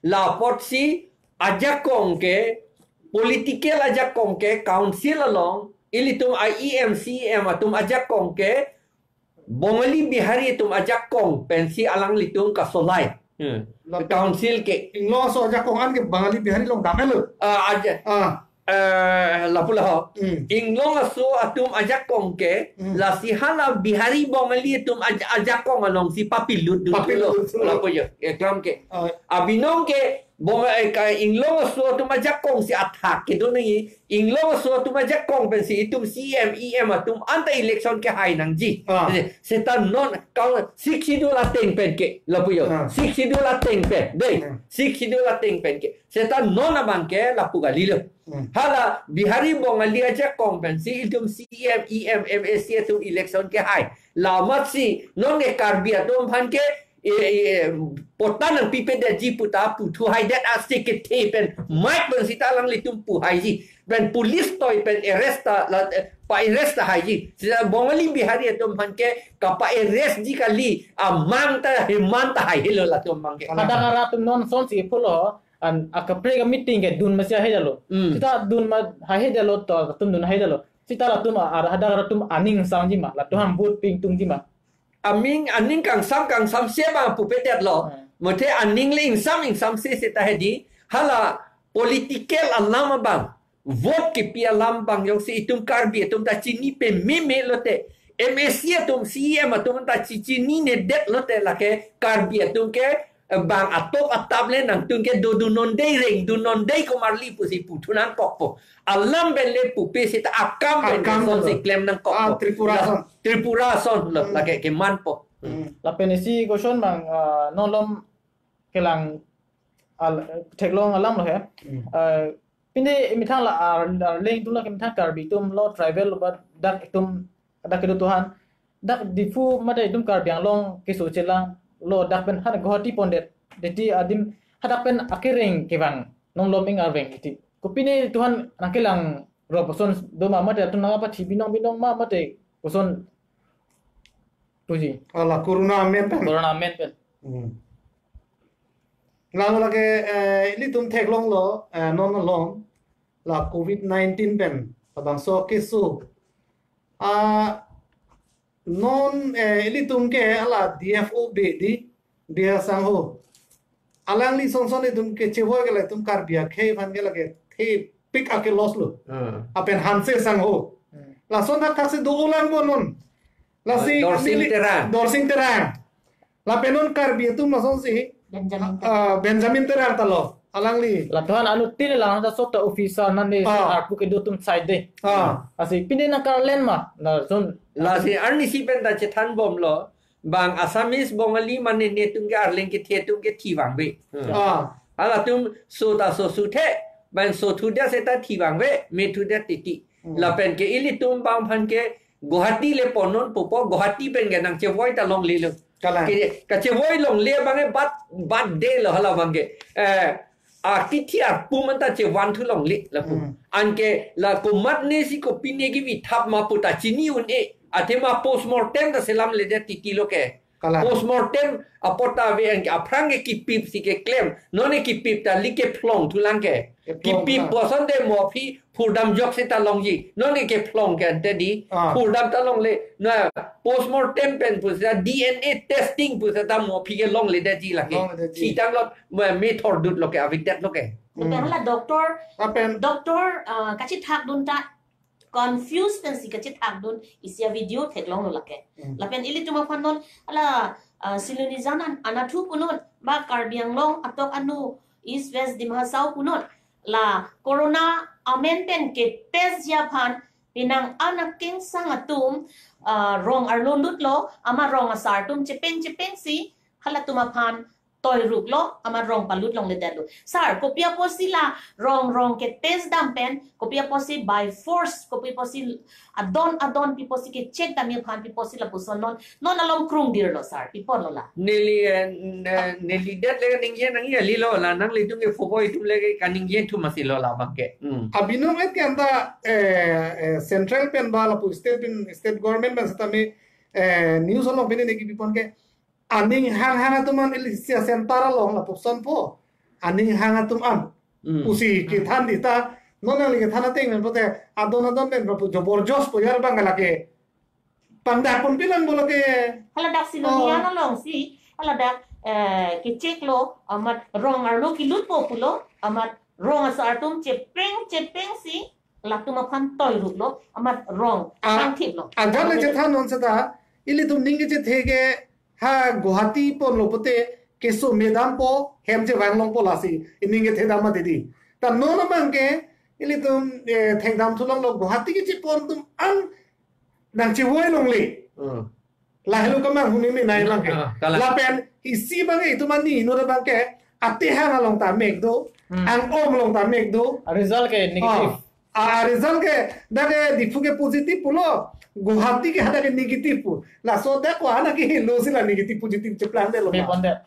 La apotsi ajakong ke, political ajakong ke, council along, ilitum I E M, C E M atum ajakong ke, Bongali Bihari atum ajakong pensi alanglitum kasolai. Hmm. Lapen council ke. Inglong aso ajakong an ke Bongali Bihari along damlo. Ah, aja. Ah. Eh, lapu la ho. Hmm. Inglong aso atum ajakong ke, hmm, lasi hala Bihari Bongali atum aj-, ajakong alongsi papilut dun. Papilut lo. Lapu jo. Eh, klam ke. Ah. Abinong ke, Bong, eh, ka Inglong aso atum ajakong si athak kedo nangji, Inglong aso atum ajakong pensi itum C E M, E M atum anta election kehai nangji. Ah. Seta non kau Sixth Schedule ateng pen ke, lapu jo. Ah. Sixth Schedule ateng pen. Dei, ah, Sixth Schedule ateng pen ke. Seta non abang ke lapu kalilo. Hmm. Hala Bihari Bongali ajakong pensi itum C E M, E M, M A C atum election kehai. La amatsi non ke Karbi atum aphan ke e, e, patta nangpipe detji pu ta puthu haidet, ase kethe pen mike pen sita alanglitum pu haiji. Pen police toi pen arrest ta la, eh, pa-arrest ta haiji. Sita Bongali Bihari atum aphan ke kapa-arrest ji kali, amang ta heman ta haihelo latum abang ke. Kadang arat atum non sonsi pulo, an akaprek a-meeting ke dun masi haidetlo. Hmm. Sita dun ma haidetlo to, atum dun haidetlo. Sita latum a, a, kadang arat atum aning sangji ma, latum aphan vote pingtungji ma. Aming aning kangsam kangsam se abang pupe detlo. Hmm. Muthe aning le ingsam ingsam se seta hedi. Hala political alam abang, vote kipi alam abang jongsi itum Karbi atum ta chini pememe lote, M A C atum, C E M atum ta chi-, chinine detlote lake Karbi atum ke, eh, bang atop atap le nangtum ke dodun non dei, rengdun non dei komarli pusi puthu nangkokpo. Alam pen le pupe seta akam pen, akam pen sonsi klem nangkok. Ah, Tripura la, ason. Tripura ason lo, hmm, lake kemanpo. Hmm. Lapen isi question abang, ah, nonglom kelang al-, theklong alam lo he. Hmm. Ah, pine methang la Ar-, Arleng atum lake methang Karbi atum lo, tribal lo, ba dak itum, dak kedo atum aphan. Dak Diphu mate itum Karbi Anglong keso chelanglo, dak pen han Guwahati pondet. Deti adim hadak pen akereng kevang nonglom ing arveng iti. Kopine atum aphan nangkelang rop ason do ma mate atum nangpathi binong binong ma mate koson puji. Ala corona amen pen. Corona amen pen. Hmm. Lalu lake, eh, ilitum theklonglo, eh, non along la covid nineteen pen labangso keso. Ah, non, eh, ilitum ke ala D F O be di, D L sangho. Alangli sonson itum kechevoi ke la itum Karbi akhei aphan ke lake thepik ake loss lo. Hmm. Apen Hanse sangho. Hmm. Lason thakthak si do-olang bo non. Lasi, ah, Dorsing neli Terang. Dorsing Terang. Lapen non Karbi atum lasonsi, Benjamin Terang. Ah, Benjamin Terang ta lo. Alangli. Latum aphan anuttin lang ta sota officer nane, ah, arpu kedo atum side de. Ah. Lasi pine nangkarlen ma, lason. Lasi arnisi pen ta chethanbomlo. Bang Assamese Bongali mane netum ke Arleng kethe atum ke thivangve. Hmm. Ah. Halatum so ta so suthe, bang so thudet seta thivangve, me thudet titi. Hmm. Lapen ke ilitum abang aphan ke Guwahati le pon non pupo, Guwahati pen ke nangchevoi ta longlelo. Kalang. Ke, kachevoi longle abang ke bat, bat de lo hala abang ke. Eh, akithi arpu man ta chevan thu longle lapu. Hmm. Anke la komatne si kopine kevithap ma pu ta chini un-e. Athema postmortem ta selamledet titi lo ke. Kalang. Postmortem apot ta ave, anke aphrang ke kipip si keklem. Non ke kipip ta like phlong thulang ke. Kephlong kipip thulang. Boson de mo aphi phurdam jok seta longji. Non ke kephlong ke ante di. Ah. Phurdam ta longle. Na postmortem pen pu seta D N A testing pu seta mo aphi ke longledetji lake. Longledetji. Sitang lot me, me thordut lo ke avidet lo ke. Lapen Hmm. hala doctor, Lapen doctor, ah, kachethakdun ta confuse pensi kachethakdun isi a-video theklonglo lake. Hmm. Lapen ilitum aphan non hala, ah, Silonijan an-, anatthu punon ba Karbi Anglong atok anu East West Dima Hasao punon la corona amen pen ketestji aphan penang an akengsang atum, ah, rong arlo lutlo, amat rong asar atum chepeng chepengsi halatum aphan toiruklo, amat rong palut longledetlo. Sir, kopi apotsi la rong rong ketest dam pen, kopi apotsi by force, kopi apotsi adon adon pi apotsi ke-check damji aphan pi apotsi lapuson non, non alom krungdirlo sir, pi apotlo la. Neli, eh, n-, eh, neli det le ningje nang ya lilo la, nanglitum ke fobo itum le ke kaningje thum asi lo la abang ke. Hmm. Abinong et ke anta, eh, eh, central pen ba lapu state pen, state government pen setame, eh, news along pen ne kipipon ke aning hanghang atum an ili isi a-center along lapuson po. Aning hang atum an. Hmm. Pusi kethan di ta. Non nangli kethan ateng pen pote adon adon pen lapu jobor jos po yar bang lake. Pangdak pon pilang bo lake. Hala dak Silonijan Oh. alongsi, hala dak, eh, ke-check lo, amat rong arlo kilut po pulo, amat rong asar atum chepeng chepengsi latum aphan toiruklo, amat rong Ah, pangthiplo. Ajat le chethan non seta, ilitum ning kechethe ke ha Guwahati ponlo pote keso medam po, hem chevang long po lasi, ining kethe dam mati di. Ta non abang ke, ilitum, eh, thekdam thulonglo Guwahati kechepon atum an nangchevoi longle. Hmm. Lahelo kamang huni mi nai abang ke. Ah, kalang. Lapen isi abang ke itum ani inut abang ke atehang along ta mek do, Hmm. ang-om along ta mek do. A result ke negative. Ah, ah, result ke dak ke Diphu ke positive pulo, Guwahati ke hadak ke negative pu. Laso dak ko anak ke helo si la negative positive cheplang detlo. Me pondet.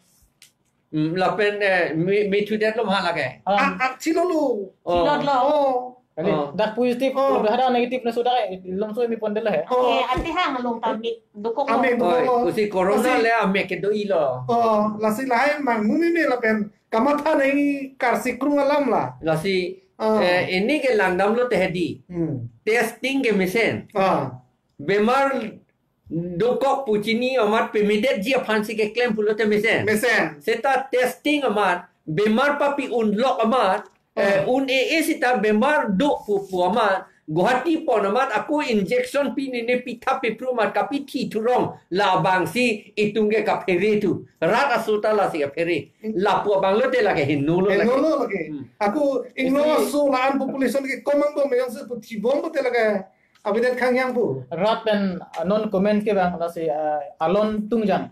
Hmm, lapen, eh, me, me thudet lo maha lake. Ah. Ah, ah, chilo lo. Oh. Chilot lo. Oh. Kali, Oh. dak positive, Oh. lo berhada negative na sudah, eh, longso me pondet lo he. Oh. Eh, atehang along ta mek dokok lo. Ame dokok Oi, lo. Pusi corona Pusi le amek kedo-i lo. Oh, lasi lahai mang mumi me lapen kamatha nai karsi krung alam la. Lasi, Oh. eh, ini ke langdamlo te hedi. Hmm. Testing ke mesen. Ah. Bemar dokok pu chini amat pemedetji aphansi keklem pulote mesen. Mesen. Seta testing amat bemar papi unlok amat, eh, Oh. un-e-e seta bemar do pu pu amat, Guwahati pon amat ako injection pi nene pi thap pi phru amat kapi thi thurong la abangsi itum ke kaphere thu. Rat aso ta lasi kaphere. Lapu abang lote lake heno lo lake. Heno lo lake. Hmm. Ako ingno Isi- aso la-an population ke komang bom yang se pu thibom pote lake. Abidet khangyang pu. Rat pen, ah, non comment ke bang lasi, ah, Alon Tungjang.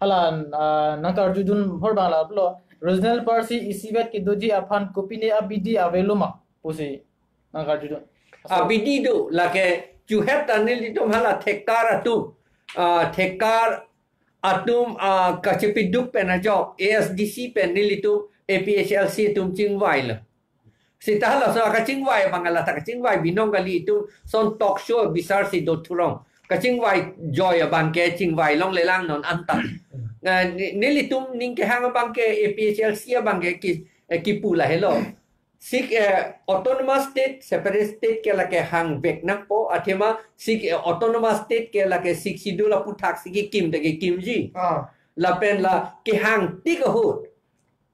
Hala, ah, nangkarjudun hor bang la pulo. Regional parsi isivet kedoji aphan kopine abidi avelo ma pusi nangkarjudun. Abidi do lake chuhet ta nelitum hala thekar atum. Ah, thekar atum, ah, kachepiduk pen ajok A S D C pen nelitum A P H L C atum chingvai lo. Seta laso kachingvai abang la ta kachingvai binong kali itum son talk show bisar si do thurong. Kachingvai joi abang ke chingvai longlelang non anta. Nga ni-, nelitum ning kehang abang ke A P H L C abang ke ki, eh, kipu lahelo. Sik, eh, autonomous state, separate state ke lake hangvek nangpo, athema sik, eh, autonomous state ke lake Sixth Schedule aputhak si kekim ta kekimji. Ah. Lapen la kehang tik ahut.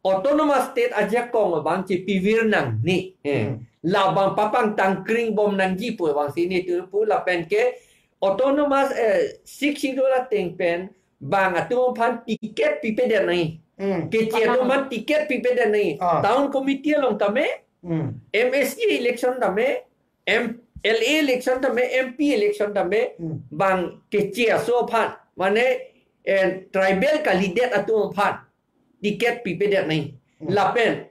Autonomous state ajakong abang chepivir nangne. Eh. Hmm. Labang papangtang kring bom nangji pu abangsi nelitum pu lapen ke autonomous, eh, Sixth Schedule ateng pen bang atum aphan ticket pipedet nangji. Hmm. Keche atum aphan ticket pipedet nangji. Ah. Town committee along tame, Hmm. M A C election tame, M L A election tame, M P election tame, Hmm. bang keche aso aphan, mane, eh, tribal kalidet atum aphan ticket pipedet nangji. Hmm. Lapen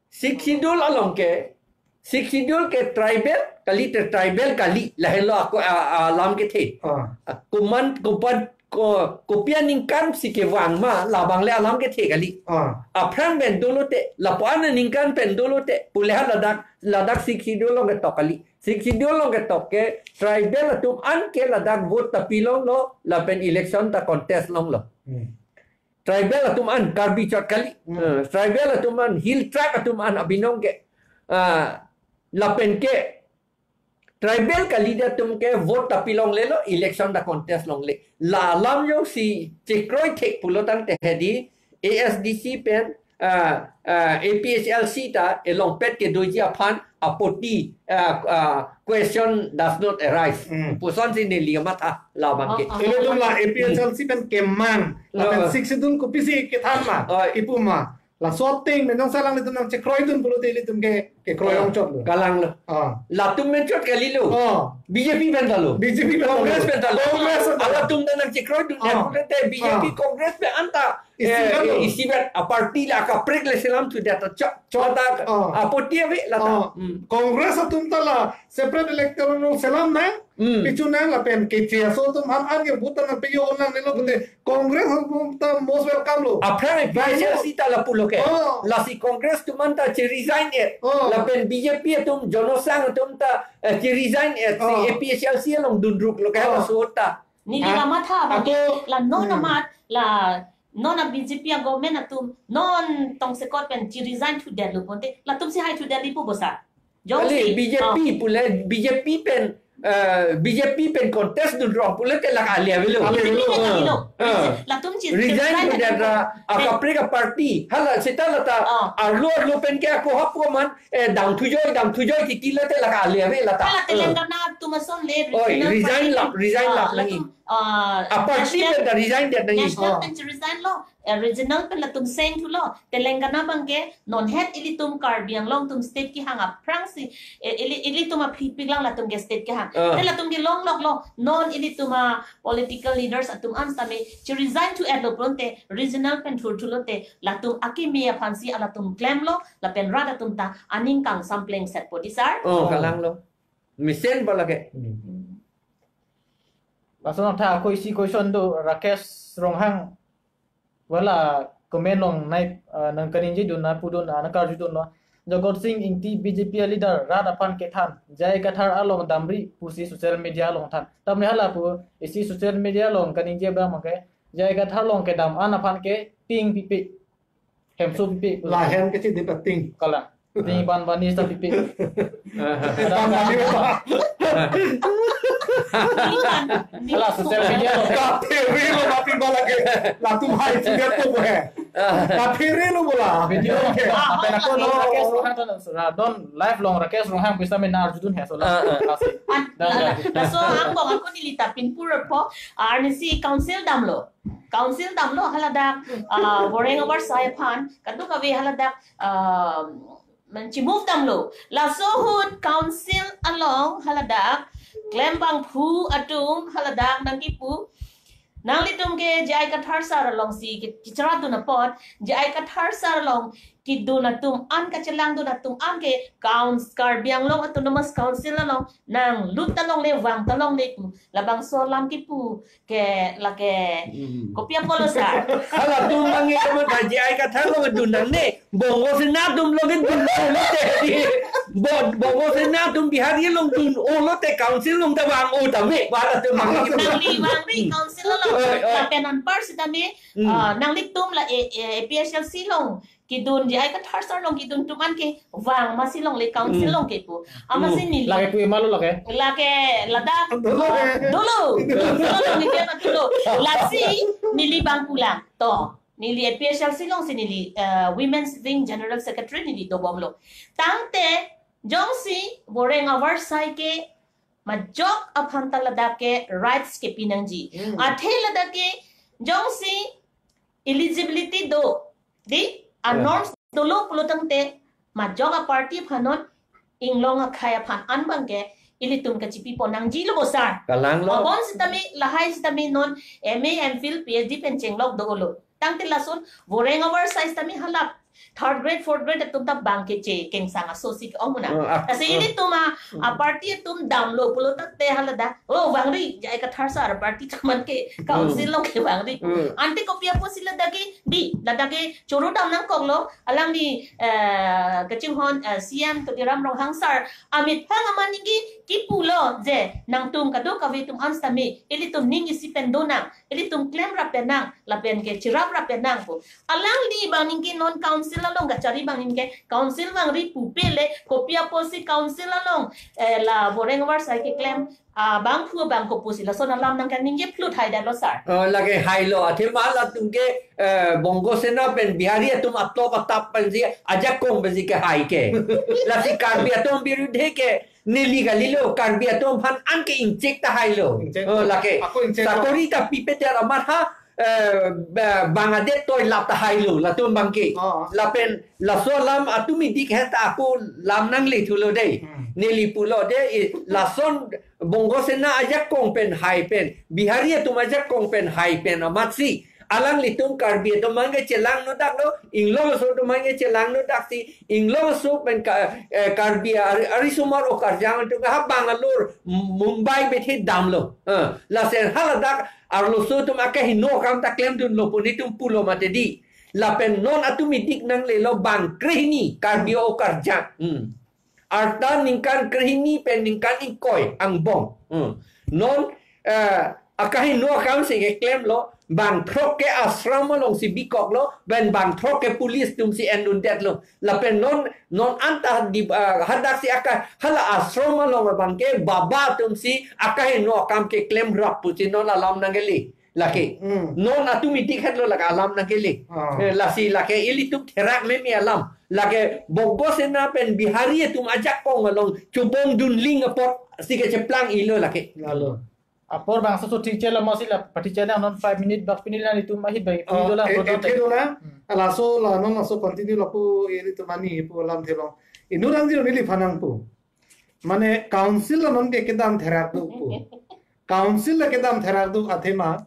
Sixth Schedule along ke, Sixth Schedule ke tribal kali te tribal kali, lahelo ako, a, a, alam kethe. Ah. A, koman, kopan, ko, kopi aningkan si kevang ma, labang le alam kethe kali. Ah. Aphrang pen dolote, lapu-an aningkan pen dolote, pule ha ladak, ladak Sixth Schedule along ketok kali. Sixth Schedule along ketok ke, tribal atum an ke ladak vote ta pilonglo, lapen election ta contest longlo. Hmm. Tribal atum an, Karbi chot kali. Hmm. Eh, tribal atum an, hill tribe atum an abinong ke. Ah, lapen ke, tribal kalidet atum ke vote ta pilonglelo, election ta contest longle. La alam jongsi chekroi thek pulo tangte hedi, A S D C pen, ah, ah, A P H L C ta elongpet kedoji aphan apoti, ah, ah, question does not arise. Hmm. Puson si neli kamatha labang ke. Oh, oh. Ilitum la A P H L C pen kemang, lapen Oh. Sixth Schedule kopisi kethan ma, Oh. kipu ma. Laso ateng pen jongsi alanglitum nangchekroidun pulote ilitum ke, kekroi Oh. longchotlo. Kalanglo. Ah. Latum pen chot kalilo. Oh. B J P pen talo. B J P pen Congress talo. pen talo. Congress pen talo. Alatum ta nangchekroidun, Ah. pulote B J P Ah. Congress pen anta, Isi eh, kan lo. isi pen, a party la kaprek le selam thudet ta chot. Chot. Lata, Ah. apoti ave lata. Ah. Hmm. Congress atum ta la separate electoral roll selam nang. Hmm. Pichu nang lapen K T S O atum han an ke vote nangpeyo nang nelo pute. Congress atum ta most welcome lo. Aphrang P H L C ta lapulo ke. Oh. Lasi Congress atum anta che-resign et. Oh. Lapen B J P atum, Jonosang atum ta, eh, che-resign et. Si Oh. A P H L C along dunruklo ke Oh. laso ta. Neli Ah. kamatha abang Ako la non Hmm. amat la non a B J P a government atum non tongsekot pen che-resign thudetlo pute. Latum si hai thudet lipo bosa. Jongsi, Kali, B J P ah. pule, B J P pen, eh, B J P pen contest dunrong pulote lake ale avelo. Ale avelo. B J P pen Ah. avelo. Ah. Latum chi-, Resign resign thudet ra, ah. akaprek a party. Hala, seta lata, Ah. arlo arlo pen ke ako hapu man, eh, dam thujoi, dam thujoi titi lote lake ale ave lata. Hala Ah. Telangana atum ason le, Oi, regional resign party lap, pen, resign ah, lap lagi. latum, ah, A party national, pen ta resign det nangji. national Ah. pen chi-resign lo. Eh, regional pen latum seng thulo, Telangana abang ke, non het ilitum Karbi Anglong atum state kehang aphrangsi, eh, ili, ilitum aphi piklang latum ke state kehang. Ah. Te latum ke longloklo, non ilitum a political leaders atum an sitame, che-resign thu-etlo pulote, regional pen thur thulote, latum akimi aphansi alatum klemlo, lapen rat atum ta, aning kangsam plengsetpo di sir. Oh, Oh. kalanglo. Mesen pala ke. Hmm. Laso nangtha ako isi question do, Rakesh Ronghang. Wala comment along nai, ah, nangkaningjedun, nangpudun, ah, nangkarjudunlo. Jagat Sing Engti B J P a leader rat aphan kethan, J I Kathar along damri pusi social media along than. Tamni hala pu isi social media along kaningje abang ke, J I Kathar along kedam an aphan ke ting pipe. Hemso pipe. Lahen kechedip ating. Kalang. Ting ban bani sa pipe. Ban bani ba. Neli kan, neli Hala social media lo. Kaphere lo mati bala ke. Latum hai chugat to bo he. Kaphere lo bola. Video lo. Ah, Pen ako ah, no ah. Rakesh Ronghang tan, ra don live along Rakesh Ronghang bisa menar judun he so la. Ah, ah. Lasi. An, Dan, la, dan. laso angbong ako neli ta pinpur po, arnisi council damlo. Council damlo haladak, ah, Boreng Avarsai aphan, kadokave haladak, ah, menchi move damlo. Laso ahut council along haladak, klembangphu atum haladak nangkipu. Nanglitum ke J I Kathar sir alongsi ke, kechara dun apot, J I Kathar sir along kedun atum an, kachelangdun atum an ke Couns-, Karbi Anglong Autonomous Council along nanglut ta longle, vang ta longle pu. Labangso alam kipu ke lake Hmm. kopi apotlo sir. Halatum abang ke kamatha J I Kathar along dun nangne. Bongo Sena atum along dun-olote. Bo-, Bongo Sena atum Bihari along dun-olote council along ta vang-o tame. Halatum abang ke. Nangli vangri council along. Oi, oi. Lapen anpar sitame, Hmm. ah, nanglitum la A-, A-, A P H L C along kedun, J I Kathar sir along kedun atum an ke vang masi longle council Hmm. along kepu. Amatsi Hmm. neli. Lake pu ema lo lake? Lake ladak. Dolo ke. Dolo. Dolo. Dolo neli ke ma dolo. Lasi neli bang pulang. To. Neli A P H L C alongsi neli, eh, Women's Wing General Secretary neli dobomlo. Tangte jongsi Boreng Avarsai ke majok aphan ta ladak ke rights kepi nangji. Hmm. Athe ladak ke jongsi eligibility do, di, a Yeah. norms dolo pulo tangte majok a party aphan non inglong akhei aphan an abang ke ilitum kachipi pon nangji lo bo sir. Kalanglo. Abon sitame, lahai sitame non M A, M Phil, P H D pen chenglok dolo. Tangte lason Boreng Avarsai sitame halap Third grade, fourth grade atum ta bang keche kengsang aso si ke-ong muna. Oh, ah, kasi ah. Ilitum a, ah, party atum damlo pulo ta te haladak. Oh, vangri, jai ka thar sar party atum ke council along ke vangri. Hmm. Ante kopi apotsi ladak ke di, ladak ke choro dam nangkoklo, alangli, eh, kachinghon, eh, C M Tuliram Ronghang sir, amethang amat ningke kipulo je, nangtum kadokave atum an sitame, ilitum ning isi pen donang, ilitum klemrap pen nang, lapen ke chiraprap pen nang pu. Alangli bang ningke non council along kachari bang ningke council vangri pupe le kopi apotsi council along, eh, la Boreng War sai keklem, ah, bangphu bang kopusi lason alam nang kan ningje phlut hai dalo sir. Oh, lake hailo. Athema latum ke, eh, Bongo Sena pen Bihari atum atop atap pensi ajakong pensi kehai ke. Lasi Karbi atum birudhe ke neli kalilo, Karbi atum aphan anke ingchek ta hailo. Ingchek. Oh, lake. Ako ingchek. Sakori ta pipe ta amat ha, eh, ba-, bang adet toi lap ta hailo, latum bangke. Oh. Lapen, laso alam atum idik het ako lam nangle thulo dei. Hmm. Neli pulo dei, i, lason Bongo Sena ajakong pen hai pen, Bihari atum ajakong pen hai pen amatsi. Alanglitum Karbi atum mangke chelang nodak lo, Inglong aso atum mangke chelang nodak si, Inglong aso pen ka, eh, Karbi ari, arisomar okarjang atum ha Bangalore, M-, Mumbai bethe damlo. Eh, lasen haladak arloso atum akehingno akam ta klemdunlo pu netum pulo mate di. Lapen non atum idik nanglelo bang krehini Karbi okarjang. Hmm. Arta ningkan krehini pen ningkan ingkoi angbong. Hmm. Non, eh, akehingno akam si keklemlo, bang throk ke ashram alongsi bikoklo, pen bang throk ke police atumsi endundetlo. Lapen non, non anta di, eh, hadak si aka, hala ashram along abangke baba atumsi akehingno akam keklemrap pusi non alam nangle. Lake. Hmm. Non atum idik het lo lake alam nangle. Ah. Eh, lasi lake ilitum therak meme alam. Lake Bongo Sena pen Bihari atum ajakong along chubom dunling apotsi kecheplang ilo lake. Lalo. Apor bangso so teacher la masi la pa teacher na non five minute bak pinil na itum ahi bang. Oh, itum dola eh, program eh, tadi. Dola. Hmm. Laso la non laso continue lapu ilitum ani pu alam thelong. Inut angjir neliphan nangpu. Mane council la non ke kedam therak do pu. Council la kedam therak do athema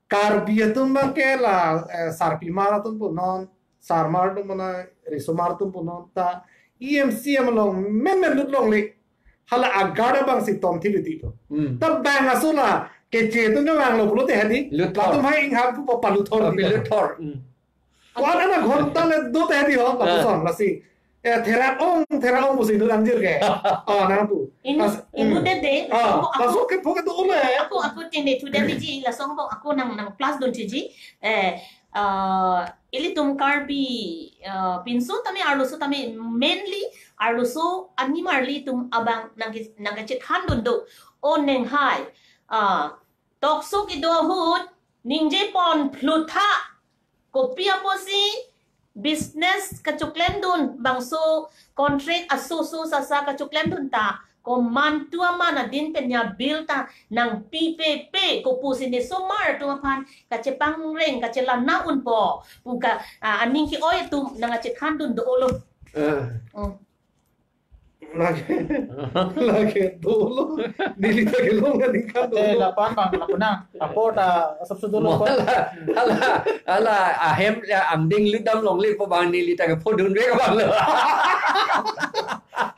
Karbi atum bangke la, eh, sarpimar atum punon, sarmar atum punon, risomar atum punon, ta E M C M along, men men lut longle, hala agar abangsi tom thili di to. Hmm. Ta bang aso la, keche atum kevanglo pulote hadi, lut thor. Latum hai inghap pu pa lut thor. Pa di lut thor. Hmm. Ko-an ana ghonta le do te di ho, ah, lapuson, lasi. Eh, therak ong, therak ong pusi inut angjir ke. Oh, nangpu. Inut, as-, inut hmm. Dede, ah, laso bong ako, laso ke phoke do le. Ako, ako tene thu dede ji, laso bong ako nang, nang plus dun thuji. Eh, ah, ilitum Karbi, ah, pinso tame arloso tame mainly arloso animarli atum abang nang ke, nang kachethan dun do. O neng hai. Ah, tokso kedo ahut, ningje pon phlutha. Kopi apotsi business kachoklem dun bangso contract aso so sasa kachoklem dun ta komantu aman adin pen ya bill ta nangpipepe kopusi ne somar atum aphan kachepangreng kachelang na unpo pu ka, ah, aning ke-oi atum nang kachethan dun do-olo. Eh. Oh. Lake, lake dolo. Neli ta kelong ka ningkan. Ate dolo. Lapu-an bang, lapu-an. Apor ta asap su dolo. Mo, hala, hala, hala, ahem ya angdeng lut dam longle pu bang neli ta kephodun ve ka bang lo.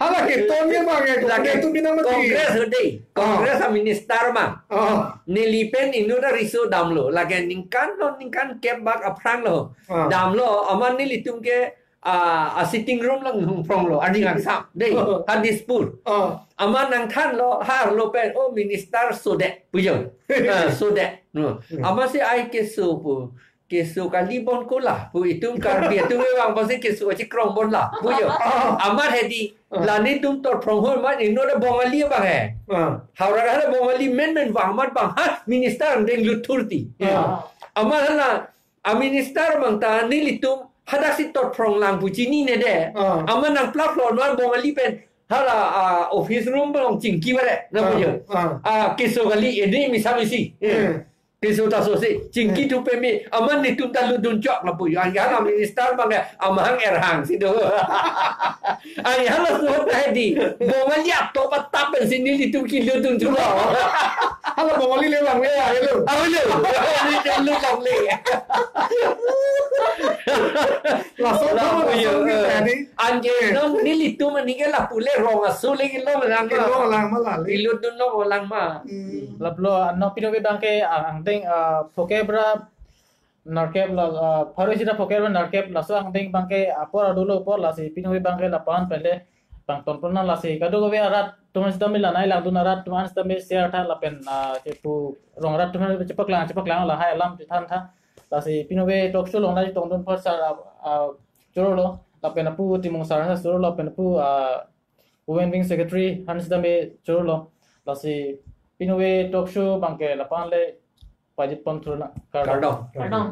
Hala ke ton ke bang ya, lake tu binang mati. Congress ho dei. Ah. Congress a minister ma. Ah. Neli pen inut ta riso damlo. Lake ningkan lo, ningkan kep bak aphrang lo. Ah. Damlo, amat nelitum ke ah, a sitting room lang hung prong lo, arni ngang sam, dei, ha Dispur. Oh. Amat nangthan lo, ha arlo pen, oh, minister sodet, pu jo. Ah, sodet. No. Hmm. Amatsi ai keso pu, keso kali bon ko la, pu itum Karbi atum vang pasi keso achikrong bon la, pu jo. Oh. Amat hedi, ah, la netum tor prong ho, amat inut ta Bongali bang he. Ah. Howraghat ta Bongali men men vang amat bang, ha, minister angdeng lut thurti. Ah. Amat hala, a minister bang ta nelitum hadak si tor prong lang pu chinine dei. Ah. Amat nang plap lo non Bongali pen hala, ah, office room along chingki bare na pu jo. Ah. Ah, keso kali ene misa misi. Eh. Hmm. Keso ta so si chingki, hmm, thu peme amat netum ta lut dun chok lapu jo. Anke hala minister bang ya amahang erhang si do. Anke hala suhot ta hedi. Bongali atop atap pen si nelitum kelut dun chok lo. Hala Bengali le bang le ya lo. Alo. Ini kan lu longle. Laso Laso tama ya, laso eh. Tadi. Anke Eh. Nong nelitum anike lapu le rong aso le long lang Ke ma. Long lang ma la le. Ilut dun long lang ma. Hmm. Laplo, ano pinobe bangke, ah, angdeng, ah, phoke bra narkep la, ah, pharo isi ra phoke bra narkep laso angdeng bangke apor adulo apor lasi pinobe bangke lapu-an pen le pangton pon nang lasi kadokave arat atum sitame lanai langdun arat atum sitame share tha lapen, ah, chepu rong arat atum chepaklang chepaklang lahai alam chethan tha. Lasi pinobe talk show along nangchetongdun apot sir, ah, ah, chorolo lapen apu Timung sir ha chorolo lapen apu, ah, Women Wing Secretary han sitame chorolo. Lasi pinobe talk show bangke lapu-an le pajit pon thurna. Kardom. Kardom. Kardom.